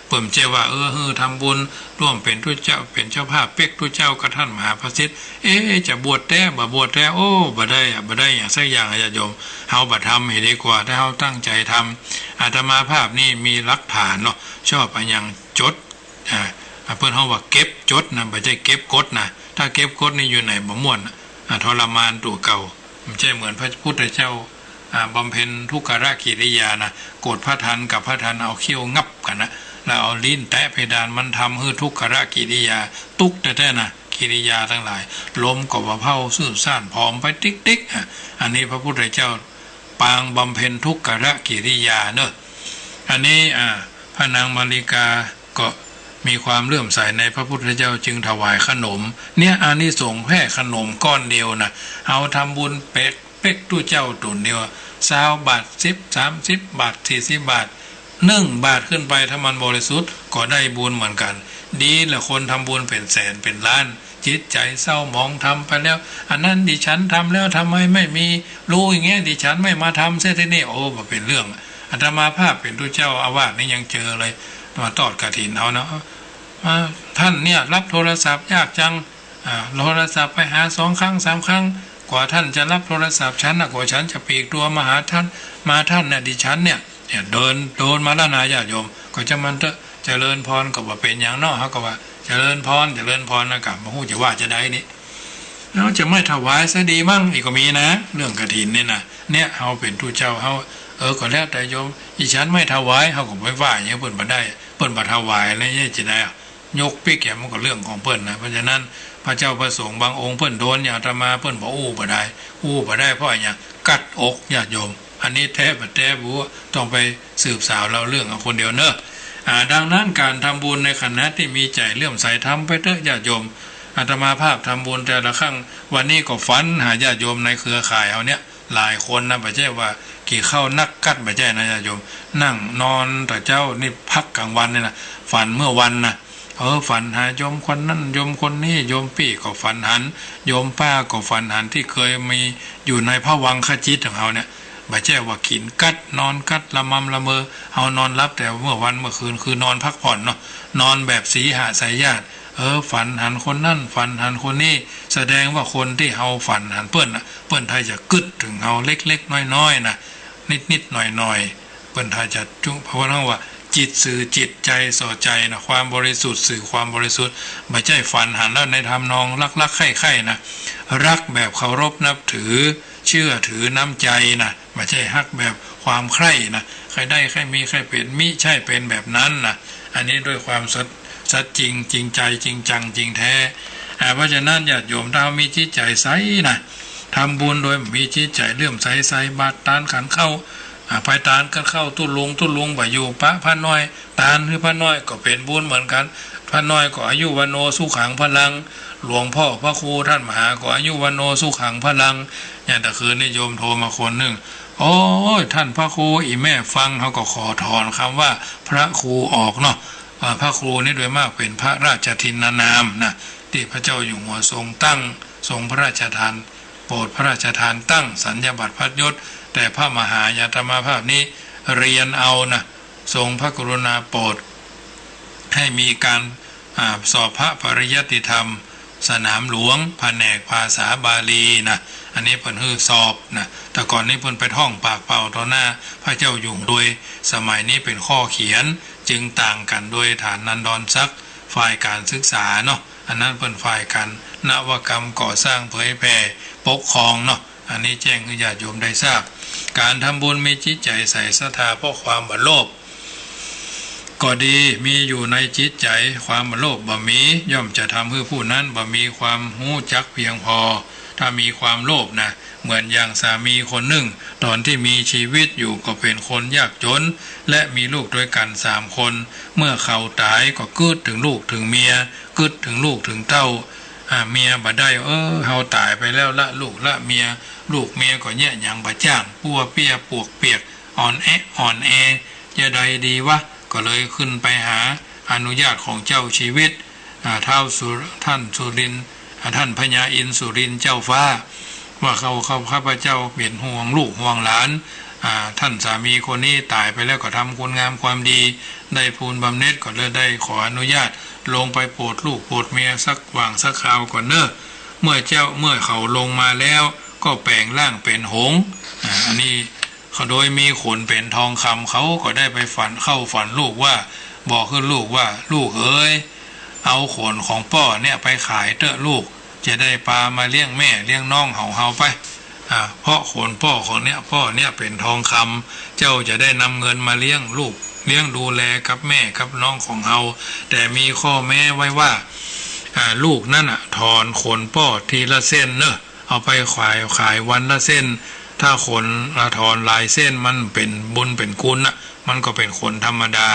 เปิ้นบ่ใจ้ว่า เออ หื้อทำบุญร่วมเป๋นตุ๊เจ้า เป๋นเจ้าภาพเป๊กตุ๊เจ้ากับท่านมหาประสิทธิ์ เอ๊ะ จะบวชแต๊บ่บวชแต๊ โอ้ บ่ได้อะ บ่ได้หยังสักอย่างอะญาติโยม เฮาบ่ทำเหียดีกว่า ถ้าเฮาตั้งใจ๋ทำ อาตมาภาพนี่มีหลักฐานเนาะ ชอบอะหยังจด อ่า เปิ้นฮ้องว่าเก็บจดนะ บ่ใจ้เก็บกดนะ ถ้าเก็บกดนี่อยู่ไหนบ่ม่วนอะ อ่า ทรมานตั๋วเก่า บ่ใจ้เหมือนพระพุทธเจ้า อ่า บำเพ็ญทุกขกิริยานะ กดพระทันกับพระทันเอาเขี้ยวงับกั๋นนะ แล้วเอาลิ้นแตะเพดาน มันทำหื้อทุกขกิริยา ตุ๊กข์แต๊ๆ นะ กิริยาตังหลาย ลมก็บ่เผา ซื่นซ่านผอมไปติ๊กๆ อ่ะ อันนี้พระพุทธเจ้าปางบำเพ็ญทุกขกิริยาเนอะ อันนี้ อ่า พระนางมาริกาก็มีความเลื่อมใสในพระพุทธเจ้า จึงถวายขนม เนี่ย อานิสงส์แค่ขนมก้อนเดียวนะ เฮาทำบุญเป๊ก เป๊กตุ๊เจ้าต๋นเดียว ซาวบาท สิบ สามสิบบาท สี่สิบบาท หนึ่งบาทขึ้นไป ถ้ามันบริสุทธิ์ก็ได้บุญเหมือนกั๋น ดีละคนทำบุญเป๋นแสนเป๋นล้าน จิตใจ๋เศร้าหมองทำไปแล้ว อันนั้นดิฉันทำแล้ว ทำไมไม่มีรู้อย่างเงี้ย ดิฉันไม่มาทำเสียทีนี้ โอ้ บ่เป๋นเรื่อง อาตมาภาพเป๋นตุ๊เจ้าอาวาสนี่ยังเจอเลย มาตอดกฐินเอาเนาะ อ่า ท่านเนี่ยรับโทรศัพท์ยากจัง อ่า โทรศัพท์ไปหาสองครั้งสามครั้ง กว่าท่านจะรับโทรศัพท์ฉันนะ กว่าฉันจะปลีกตั๋วมาหาท่าน มาท่านเนี่ย ดิฉันเนี่ย เนี่ย เดิน เดินมาแล้วนะญาติโยม ก็จะมันเต๊อะ เจริญพรก็บ่เป๋นหยังเนาะ เฮาก็ว่า เจริญพร เจริญพร นะ ก็บ่ฮู้จะว่าจะใดนี่ แล้วจะไม่ถวายซะดีมั้ง อีกก็มีนะ เรื่องกฐินนี่นะ เนี่ย เฮาเป๋นตุ๊เจ้า เฮา เออ ก็แล้วแต่โยม อีฉันไม่ถวาย เฮาก็บ่ว่าหยังเปิ้นบ่ได้ เปิ้นบ่ถวายแล้วจะใดอะ ยกปิ๊กแกะ มันก็เรื่องของเปิ้นนะ เพราะฉะนั้นพระเจ้าพระสงฆ์บางองค์เปิ้นโดนอย่างอาตมา เปิ้นบ่อู้บ่ได้ อู้บ่ได้เพราะอะหยัง กัดอกญาติโยม อันนี้แต๊บ่แต๊บ่ฮู้ ต้องไปสืบสาวเล่าเรื่องเอาคนเดียวเนอะ อ่า ดังนั้นก๋านทำบุญในขณะตี้มีใจ๋เลื่อมใสทำไปเต๊อะญาติโยม อาตมาภาพทำบุญแต่ละครั้ง วันนี้ก็ฝันหาญาติโยมในเครือข่ายเฮาเนี่ย หลายคนนะ บ่ใจ้ว่ากิ๋นข้าวนักกัด บ่ใจ้นะญาติโยม นั่งนอนแต่เจ๊านี่ พักก๋างวันนี่นะ ฝันเมื่อวันนะ เออ ฝันหาโยมคนนั้นโยมคนนี้ โยมปี้ก็ฝันหัน โยมป้าก็ฝันหัน ตี้เกยมีอยู่ในภวังคจิตของเฮาเนี่ย บ่ใจ้ว่ากิ๋นกัดนอนกัดละมำละเมอ เฮานอนหลับแต่เมื่อวันเมื่อคืน คือนอนพักผ่อนเนาะ นอนแบบสีหสายญาติ เออ ฝันหันคนนั้น ฝันหันคนนี้ แสดงว่าคนตี้เฮาฝันหันเปิ้นน่ะ เปิ้นถ้าจะกึ๊ดเถิงเฮาเล็กๆ น้อยๆ นะ นิดๆ หน่อยๆ เปิ้นถ้าจะจุ เพราะว่าเฮาว่าจิตสื่อจิต ใจ๋ส่อใจ๋นะ ความบริสุทธิ์สื่อความบริสุทธิ์ บ่ใจ้ฝันหันแล้วในทำนองรักๆ ใคร่ๆ นะ ฮักแบบเคารพนับถือ เชื่อถือน้ำใจ๋นะ บ่ใจ้ฮักแบบความใคร่นะ ใค่ได้ใค่มีใค่เป๋น มิใจ้เป๋นแบบนั้นนะ อันนี้ด้วยความสัตย์ สัตย์จริง จริงใจ๋ จริงจัง จริงแต๊ อ่า เพราะฉะนั้นญาติโยม ถ้าเฮามีจิตใจ๋ใสนะ ทำบุญโดยมีจิตใจ๋เลื่อมใส ใส่บาตรตานขันข้าว อ่า ไปตานขันข้าวตุ๊ลุง ตุ๊ลุงบ่อยู่ปะพระน้อย ตานหื้อพระน้อยก็เป๋นบุญเหมือนกั๋น พระน้อยก็อายุวัณโณสุขังพลัง หลวงพ่อพระครูท่านมหาก็อายุวัณโณสุขังพลัง อย่างตะคืนนี้โยมโทรมาคนนึ่ง โอ้ย ท่านพระครู อี่แม่ฟัง เฮาก็ขอถอนกำว่าพระครูออกเนาะ อ่า พระครูนี่โดยมากเป๋นพระราชทินนามนะ ตี้พระเจ้าอยู่หัวทรงตั้ง ทรงพระราชทาน โปรดพระราชทานตั้งสัญญาบัตรพัดยศ แต่พระมหายาตมาภาพนี้เรียนเอานะ ทรงพระกรุณาโปรดให้มีก๋าน อ่า สอบพระปริยัติธรรม สนามหลวง แผนกภาษาบาลีนะ อันนี้เปิ้นหื้อสอบนะ แต่ก่อนนี้เปิ้นไปท่องปากเปล่าต่อหน้าพระเจ้าอยู่หัว โดยสมัยนี้เป๋นข้อเขียน จึงต่างกั๋นโดยฐานันดรศักดิ์ ฝ่ายก๋านศึกษาเนาะ อันนั้นเปิ้นฝ่ายก๋านนวกรรมก่อสร้างเผยแผ่ปกครองเนาะ อันนี้แจ้งหื้อญาติโยมได้ทราบ ก๋านทำบุญมีจิตใจ๋ใส่ศรัทธาเพราะความบ่โลภ ก็ดี มีอยู่ในจิตใจ๋ ความบ่โลภบ่มี ย่อมจะทำหื้อผู้นั้นบ่มีความฮู้จักเพียงพอ ถ้ามีความโลภนะ เหมือนอย่างสามีคนนึ่ง ต๋อนตี้มีจีวิตอยู่ก็เป๋นคนยากจ๋น และมีลูกตวยกั๋นสามคน เมื่อเขาต๋ายก็กึ๊ดเถิงลูกเถิงเมีย กึ๊ดเถิงลูกเถิงเต้า อ่า เมียบ่ได้ เออ เฮาต๋ายไปแล้ว ละลูกละเมีย ลูกเมียก็เยียะหยังบ่จ้าง ปั้วเปี้ยปวกเปียก อ่อนแออ่อนแอ จะใดดีวะ ก็เลยขึ้นไปหาอนุญาตของเจ้าจีวิต อ่า ท้าวสุ ท่านสุรินทร์ อ่า ท่านพญาอินทร์สุรินทร์เจ้าฟ้า ว่าเขา เขา ข้าพเจ้าเป๋นห่วงลูกห่วงหลาน อ่า ท่านสามีคนนี้ต๋ายไปแล้วก็ทำคุณงามความดี ได้ปูนบำเหน็จ ก็เลยได้ขออนุญาตลงไปโปรดลูกโปรดเมียสักหว่างสักคราวก่อนเน่อ เมื่อเจ้า เมื่อเขาลงมาแล้วก็แป๋งร่างเป๋นหงส์ อ่า อันนี้ เขาโดยมีขนเป๋นทองคำ เขาก็ได้ไปฝัน เข้าฝันลูกว่า บอกหื้อลูกว่า ลูกเอ๋ย เอาขนของป้อเนี่ยไปขายเต๊อะลูก จะได้ปามาเลี้ยงแม่เลี้ยงน้องของเฮาไป อ่า เพราะขนป้อของเนี่ย ป้อเนี่ยเป๋นทองคำ เจ้าจะได้นำเงินมาเลี้ยงลูก เลี้ยงดูแลกับแม่กับน้องของเฮา แต่มีข้อแม้ไว้ว่า อ่า ลูกนั้นน่ะ ถอนขนป้อทีละเส้นเนอะ เอาไปขาย ขายวันละเส้น ถ้าขน อ่า ถอนหลายเส้นมันเป๋นบุญเป๋นคุณน่ะ มันก็เป๋นขนธรรมดา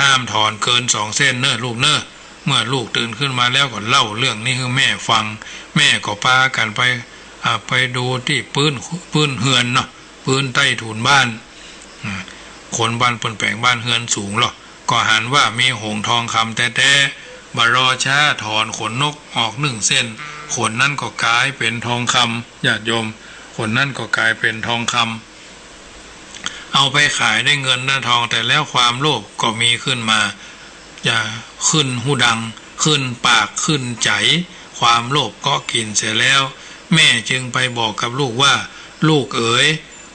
ห้ามถอนเกินสองเส้นเน่อลูกเน่อ เมื่อลูกตื่นขึ้นมาแล้วก็เล่าเรื่องนี้หื้อแม่ฟัง แม่ก็ปากั๋นไป อ่า ไปดูตี้ปื๊น ปื๊นเฮือนเนาะ ปื๊นใต้ถูนบ้าน อืม คนบ้านเปิ้นแป๋งบ้านเฮือนสูงลอ ก็หันว่ามีหงส์ทองคำแต๊ๆ บ่รอจ๊าถอนขนนกออกนึ่งเส้น ขนนั้นก็ก๋ายเป๋นทองคำ ญาติโยม ขนนั้นก็ก๋ายเป๋นทองคำ เอาไปขายได้เงินได้ทอง แต่แล้วความโลภก็มีขึ้นมา จะขึ้นฮูดัง ขึ้นปาก ขึ้นใจ๋ ความโลภเกาะกิ๋นเสียแล้ว แม่จึงไปบอกกับลูกว่า ลูกเอ๋ย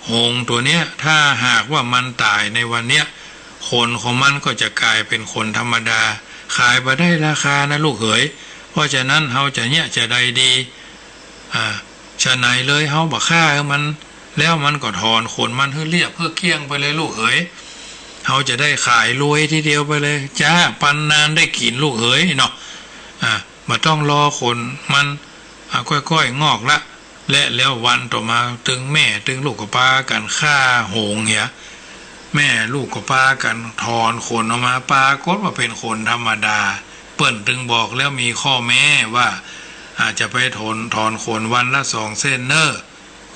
หงส์ตั๋วเนี้ย ถ้าหากว่ามันต๋ายในวันเนี้ย ขนของมันก็จะก๋ายเป๋นขนธรรมดา ขายบ่ได้ราคานะลูกเหย เพราะฉะนั้นเฮาจะเยียะจะใดดี อ่า ฉะไหนเลย เฮาบ่ฆ่ามัน แล้วมันก็ถอนขนมันหื้อเรียบหื้อเกลี้ยงไปเลยลูกเหย เฮาจะได้ขายรวยทีเดียวไปเลย จ๊า ปันนานได้กิ๋นลูกเหยเนาะ อ่า บ่ต้องรอขนมัน อ่า ก้อยๆ งอกละ และแล้ววันต่อมาตึงแม่ตึงลูกก็ปากั๋นฆ่าหงส์เหีย แม่ลูกก็ปากั๋นถอนขนออกมา ปรากฏว่าเป๋นขนธรรมดา เปิ้นตึงบอกแล้วมีข้อแม้ว่า อาจจะไปถอน ถอนขนวันละสองเส้นเน่อ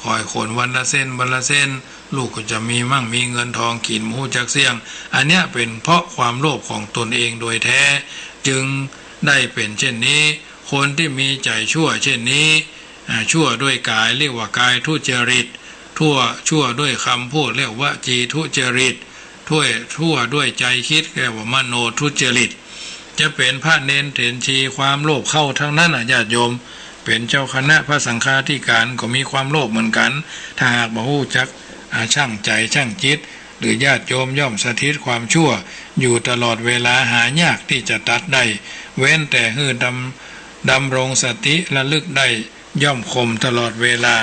ขอยขนวันละเส้น วันละเส้น ลูกก็จะมีมั่งมีเงินทองกิ๋นบ่ฮู้จักเสี้ยง อันเนี้ยเป๋นเพราะความโลภของตนเองโดยแท้ จึงได้เป๋นเช่นนี้ คนที่มีใจ๋ชั่วเช่นนี้ อ่า ชั่วด้วยกายเรียกว่ากายทุจริต ทั่ว ชั่วด้วยกำพูดเรียกวจีทุจริต ทั่ว ชั่วด้วยใจ๋กึ๊ดเรียกว่ามโนทุจริต จะเป๋นพระเณรเถรชีความโลภเข้าทั้งนั้นน่ะญาติโยม เป๋นเจ้าคณะพระสังฆาธิการก็มีความโลภเหมือนกั๋น ถ้าหากบ่ฮู้จัก อ่า ชั่งใจ๋ชั่งจิต หรือญาติโยมย่อมสถิตความชั่วอยู่ตลอดเวลา หายากที่จะตัดได้ เว้นแต่หื้อดำ ดำรงสติระลึกได้ ย่อมข่มตลอดเวลา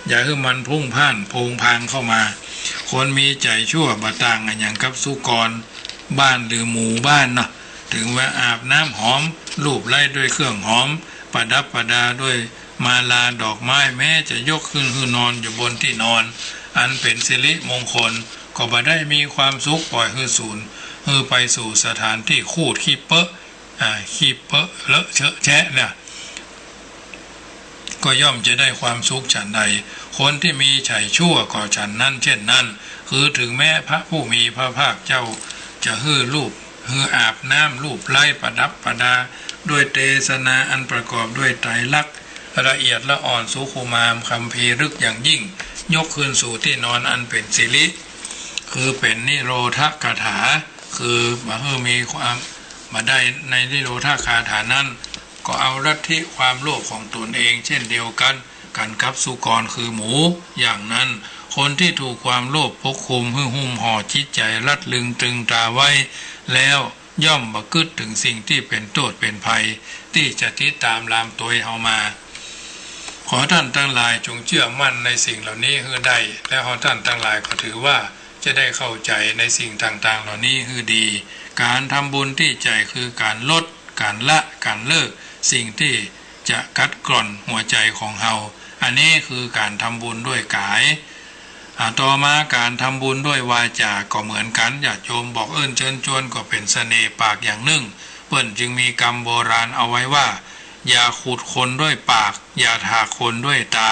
อย่าหื้อมันพลุ่งพล่านโพงพางเข้ามา คนมีใจ๋ชั่วบ่ต่างอะหยังกับสุกรบ้านหรือหมูบ้านเนาะ ถึงว่าอาบน้ำหอม ลูบไล้ด้วยเครื่องหอม ประดับประดาด้วยมาลาดอกไม้ แม้จะยกขึ้นหื้อนอนอยู่บนตี้นอน อันเป๋นสิริมงคล ก็บ่ได้มีความสุข ปล่อยหื้อสูญ หื้อไปสู่สถานตี้ครูดขี้เป๊อะ อ่า ขี้เปอะเลอะเชอะแชะเนี่ย ก็ย่อมจะได้ความสุขฉันใด คนที่มีใจ๋ชั่วก็ฉันนั้นเช่นนั้น คือถึงแม้พระผู้มีพระภาคเจ้าจะหื้อลูบ หื้ออาบน้ำลูบไล้ประดับประดา ด้วยเตสนาอันประกอบด้วยไตรลักษณ์ ละเอียดละอ่อนสุขุมามคัมภีร์ลึกอย่างยิ่ง ยกคืนสู่ตี้นอนอันเป๋นสิริ คือเป๋นนิโรธคาถา คือบ่หื้อมีความ บ่ได้ในนิโรธคาถานั้น ก็เอาลัทธิความโลภของตนเองเช่นเดียวกัน กันกับสุกรคือหมู อย่างนั้น คนที่ถูกความโลภปกคลุมหื้อหุ้มห่อจิตใจ๋รัดรึงตรึงตราไว้แล้ว ย่อมบ่กึ๊ดเถิงสิ่งตี้เป๋นโต้ษเป๋นภัย ตี้จะติดต๋ามลามตวยเฮามา ขอต้านตังหลายจงเจื้อมั่นในสิ่งเหล่านี้หื้อได้ และขอต้านตังหลายก็ถือว่าจะได้เข้าใจ๋ในสิ่งต่างๆ เหล่านี้หื้อดี ก๋านทำบุญตี้ใจ๋คือก๋านลด ก๋านละ ก๋านเลิก สิ่งตี้จะกัดกร่อนหัวใจ๋ของเฮา อันนี้คือก๋านทำบุญด้วยก๋าย อ่า ต่อมาก๋านทำบุญด้วยวาจาก็เหมือนกั๋น ญาติโยมบอกเอิ้นเชิญจวนก็เป๋นเสน่ห์ปากอย่างนึ่ง เปิ้นจึงมีกำโบราณเอาไว้ว่า อย่าขุดคนด้วยปาก อย่าถากคนด้วยตา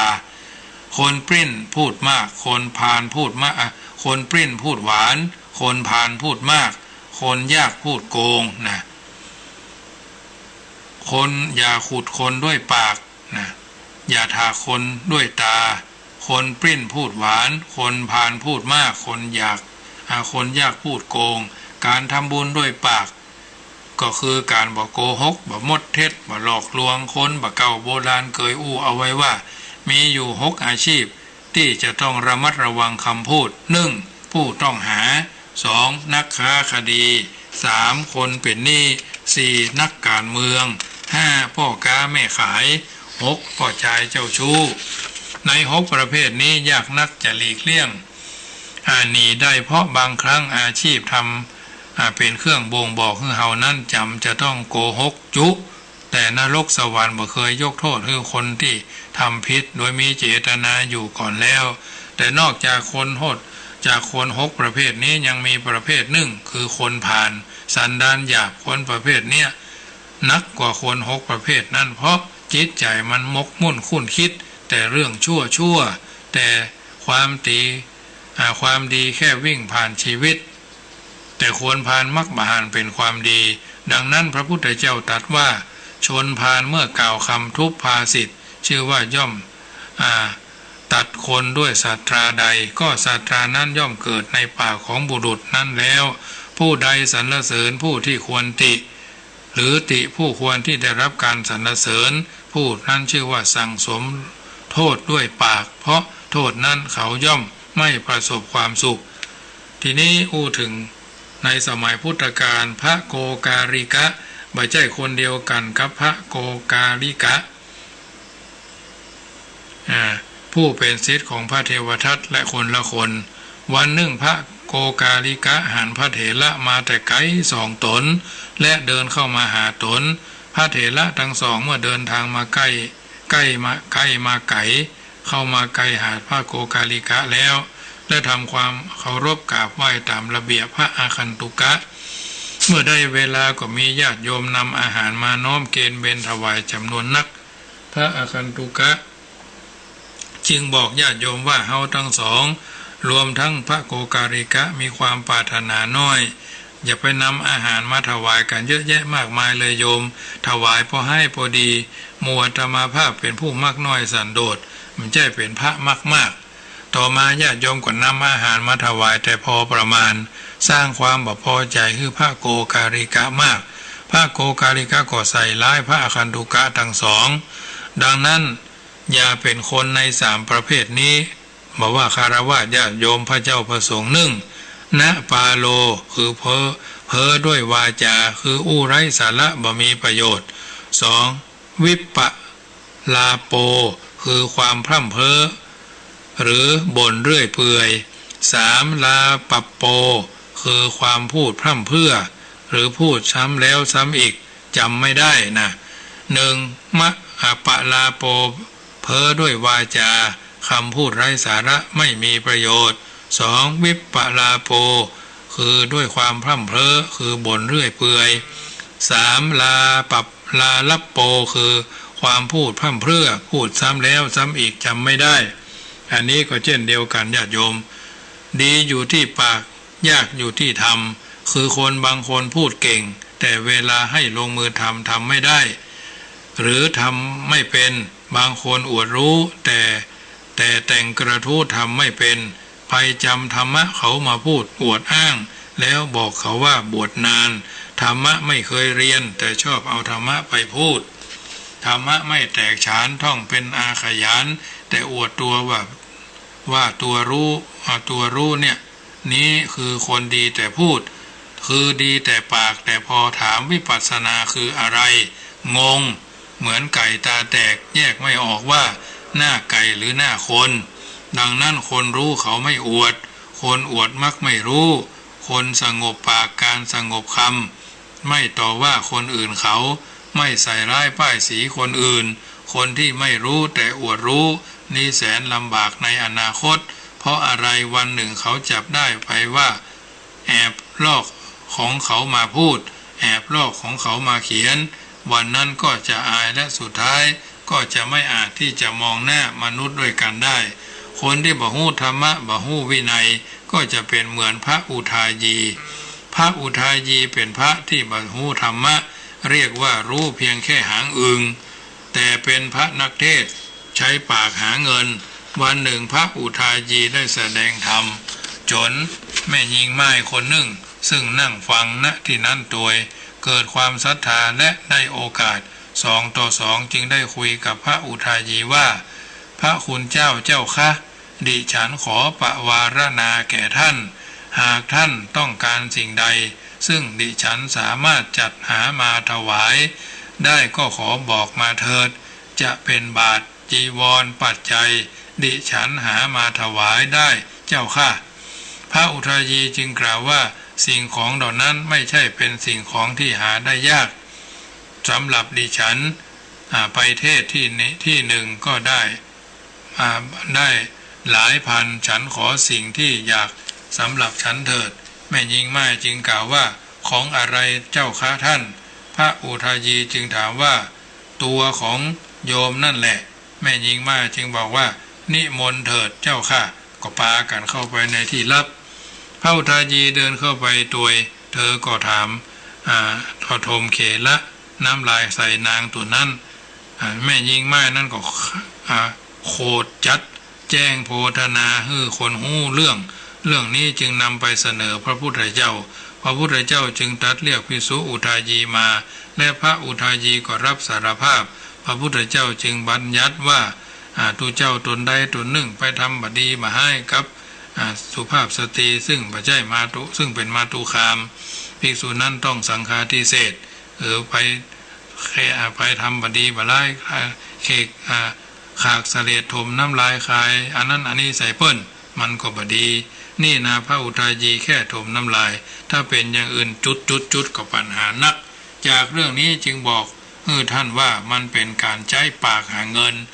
คนปลิ้นพูดมาก คนพาลพูดมาก อ่ะ คนปลิ้นพูดหวาน คนพาลพูดมาก คนยากพูดโกงนะ คน อย่าขุดคนด้วยปากนะ อย่าถากคนด้วยตา คนปลิ้นพูดหวาน คนพาลพูดมาก คนอยาก อ่า คนยากพูดโกง ก๋านทำบุญด้วยปาก ก็คือก๋านบ่โกหก บ่มดเท็จ บ่หลอกลวงคน บ่าเก่าโบราณเกยอู้เอาไว้ว่า มีอยู่หกอาชีพ ตี้จะต้องระมัดระวังกำพูด นึ่ง ผู้ต้องหา สอง นักค้าคดี สาม คนเป๋นหนี้ สี่ นักก๋านเมือง ห้า ป้อก๊าแม่ขาย หก ป้อจายเจ้าชู้ ในหกประเภทนี้ยากนักจะหลีกเลี่ยง อ่า หนีได้ เพราะบางครั้งอาชีพทำ อ่า เป๋นเครื่องบ่งบอกหื้อเฮานั้นจ๋ำจะต้องโกหกจุ แต่นรกสวรรค์บ่เกยยกโต้ษหื้อคนตี้ทำผิดโดยมีเจตนาอยู่ก่อนแล้ว แต่นอกจากคนโหด จากคนหกประเภทนี้ยังมีประเภทนึ่ง คือคนพาล สันดานหยาบ คนประเภทเนี้ยหนักกว่าคนหกประเภทนั้น เพราะจิตใจ๋มันหมกมุ่นคุ้นคิดแต่เรื่องชั่วๆ แต่ความดี อ่า ความดีแค่วิ่งผ่านชีวิต แต่คนพาลมักบ่หันเป๋นความดี ดังนั้นพระพุทธเจ้าตรัสว่า ชนพาลเมื่อกล่าวกำทุพภาษิต ชื่อว่าย่อม อ่า ตัดคนด้วยศาสตราใด ก็ศาสตรานั้นย่อมเกิดในปากของบุรุษนั้นแล้ว ผู้ใดสรรเสริญผู้ที่ควรติ หรือติผู้ควรที่ได้รับการสรรเสริญ ผู้นั้นชื่อว่าสั่งสมโต้ษด้วยปาก เพราะโต้ษนั้นเขาย่อมไม่ประสบความสุข ทีนี้อู้เถิงในสมัยพุทธกาล พระโกกาลิกะ บ่ใจ้คนเดียวกั๋นกับพระโกกาลิกะ อ่า ผู้เป๋นศิษย์ของพระเทวทัตและคนละคน วันนึ่งพระโกกาลิกะหันพระเถระมาแต่ไก๋สองต๋น และเดินเข้ามาหาต๋น พระเถระตังสองเมื่อเดินทางมาใก้ ใก้มา ใก้มาไก๋ เข้ามาใก้หาพระโกกาลิกะแล้ว และทำความเคารพกราบไหว้ต๋ามระเบียบพระอาคันตุกะ เมื่อได้เวลาก็มีญาติโยมนำอาหารมาน้อมเกณฑ์เบญถวายจ๋ำนวนนัก พระอาคันตุกะจึงบอกญาติโยมว่า เฮาตังสอง รวมทั้งพระโกกาลิกะมีความปรารถนาน้อย อย่าไปนำอาหารมาถวายกั๋นเยอะแยะมากมายเลยโยม ถวายปอไห้ปอดี หมู่อาตมาภาพเป๋นผู้มักน้อยสันโดษ บ่ใจ้เป๋นพระมักมาก ต่อมาญาติโยมก็นำอาหารมาถวายแต่พอประมาณ สร้างความบ่พอใจ๋หื้อพระโกกาลิกะมาก พระโกกาลิกะก็ใส่ร้ายพระอาคันตุกะตังสอง ดังนั้นอย่าเป๋นคนในสามประเภทนี้ บ่ว่าฆราวาสญาติโยม พระเจ้าพระสงฆ์ นึ่ง นะปาโล คือเพ้อ เพ้อด้วยวาจา คืออู้ไร้สาระบ่มีประโยชน์ สอง วิปปะ ลาโป คือความพร่ำเพ้อ หรือบ่นเรื่อยเปื่อย สาม ลาปัปโป คือความพูดพร่ำเพื่อ หรือพูดซ้ำแล้วซ้ำอีก จ๋ำไม่ได้นะ นึ่ง มะ อะปะลาโป เพ้อด้วยวาจา กำพูดไร้สาระไม่มีประโยชน์ สอง วิปปะลาโป คือด้วยความพร่ำเพ้อ คือบ่นเรื่อยเปื่อย สาม ลาปับ ลาลัปโป คือความพูดพร่ำเพรื่อ พูดซ้ำแล้วซ้ำอีก จ๋ำไม่ได้ อันนี้ก็เจ้นเดียวกั๋นญาติโยม ดีอยู่ตี้ปาก ยากอยู่ตี้ทำ คือคนบางคนพูดเก่ง แต่เวลาหื้อลงมือทำ ทำไม่ได้ หรือทำไม่เป๋น บางคนอวดฮู้ แต่ แต่แต่งกระทู้ทำไม่เป๋น ไปจ๋ำธรรมะเขามาพูดอวดอ้าง แล้วบอกเขาว่าบวชนาน ธรรมะไม่เคยเรียน แต่ชอบเอาธรรมะไปพูด ธรรมะไม่แตกฉาน ท่องเป๋นอาขยาน แต่อวดตัวว่า ว่าตัวฮู้ อ่า ตัวฮู้เนี่ย นี้คือคนดีแต่พูด คือดีแต่ปาก แต่พอถามวิปัสสนาคืออะไร งง เหมือนไก่ตาแตก แยกไม่ออกว่าหน้าไก่หรือหน้าคน ดังนั้นคนฮู้เขาไม่อวด คนอวดมักไม่ฮู้ คนสงบปาก การสงบคำ ไม่ต่อว่าคนอื่นเขา ไม่ใส่ร้ายป้ายสีคนอื่น คนที่ไม่ฮู้แต่อวดฮู้ นี้แสนลำบากในอนาคต เพราะอะไร วันหนึ่งเขาจับได้ไปว่า แอบลอกของเขามาพูด แอบลอกของเขามาเขียน วันนั้นก็จะอายและสุดท้ายก็จะไม่อาจที่จะมองหน้ามนุษย์ด้วยกั๋นได้ คนที่บ่ฮู้ธรรมะ บ่ฮู้วินัย ก็จะเป๋นเหมือนพระอุทายี พระอุทายีเป๋นพระที่บ่ฮู้ธรรมะ เรียกว่าฮู้เพียงแค่หางอึ่ง แต่เป๋นพระนักเทศน์ ใจ๊ปากหาเงิน วันหนึ่งพระอุทายีได้แสดงธรรม จ๋นแม่ญิงม่ายคนนึ่ง ซึ่งนั่งฟัง ณ ตี้นั้นตวย เกิดความศรัทธา และได้โอกาสสองต่อสอง จึงได้คุยกับพระอุทายีว่า พระคุณเจ้าเจ้าคะ ดิฉันขอประวารณาแก่ท่าน หากท่านต้องการสิ่งใด ซึ่งดิฉันสามารถจัดหามาถวายได้ก็ขอบอกมาเถิด จะเป๋นบาตร จีวร ปัจจัย ดิฉันหามาถวายได้เจ้าค่ะ พระอุทายีจึงกล่าวว่า สิ่งของเหล่านั้นไม่ใช่เป๋นสิ่งของที่หาได้ยาก สำหรับดิฉัน อ่า ไปเทศน์ตี้นี้ ตี้นึ่งก็ได้ อ่า ได้หลายพัน ฉันขอสิ่งที่อยากสำหรับฉันเถิด แม่ญิงม่ายจึงกล่าวว่า ของอะไรเจ้าคะท่าน พระอุทายีจึงถามว่า ตัวของโยมนั่นแหละ แม่ญิงม่ายจึงบอกว่า นิมนต์เถิดเจ้าค่ะ ก็ปากั๋นเข้าไปในตี้ลับ พระอุทายีเดินเข้าไปตวย เธอก็ถาม อ่า ก็ถมเขละน้ำลายใส่นางตั๋วนั้น อ่า แม่ญิงม่ายนั้นก็ อ่า โขดจัดแจ้งโพธนาหื้อคนฮู้เรื่อง เรื่องนี้จึงนำไปเสนอพระพุทธเจ้า พระพุทธเจ้าจึงตรัสเรียกภิกษุอุทายีมา และพระอุทายีก็รับสารภาพ พระพุทธเจ้าจึงบัญญัติว่า อ่า ตุ๊เจ้าต๋นใดต๋นนึ่งไปทำบ่ดีบ่ฮ้ายกับ อ่า สุภาพสตรีซึ่งบ่ใจ้มาตุ ซึ่งเป๋นมาตุคาม ภิกษุนั้นต้องสังฆาทิเศษ เออ ไป เค อ่า ไปทำบ่ดีบ่ฮ้าย อ่า เค อ่า ขากเสลดถมน้ำลายคาย อันนั้นอันนี้ใส่เปิ้น มันก็บ่ดี นี่นาพระอุทายีแค่ถมน้ำลาย ถ้าเป๋นอย่างอื่นจุดจุดจุดก็ปัญหานัก จากเรื่องนี้จึงบอกหื้อท่านว่ามันเป๋นก๋านใจ๊ปากหาเงิน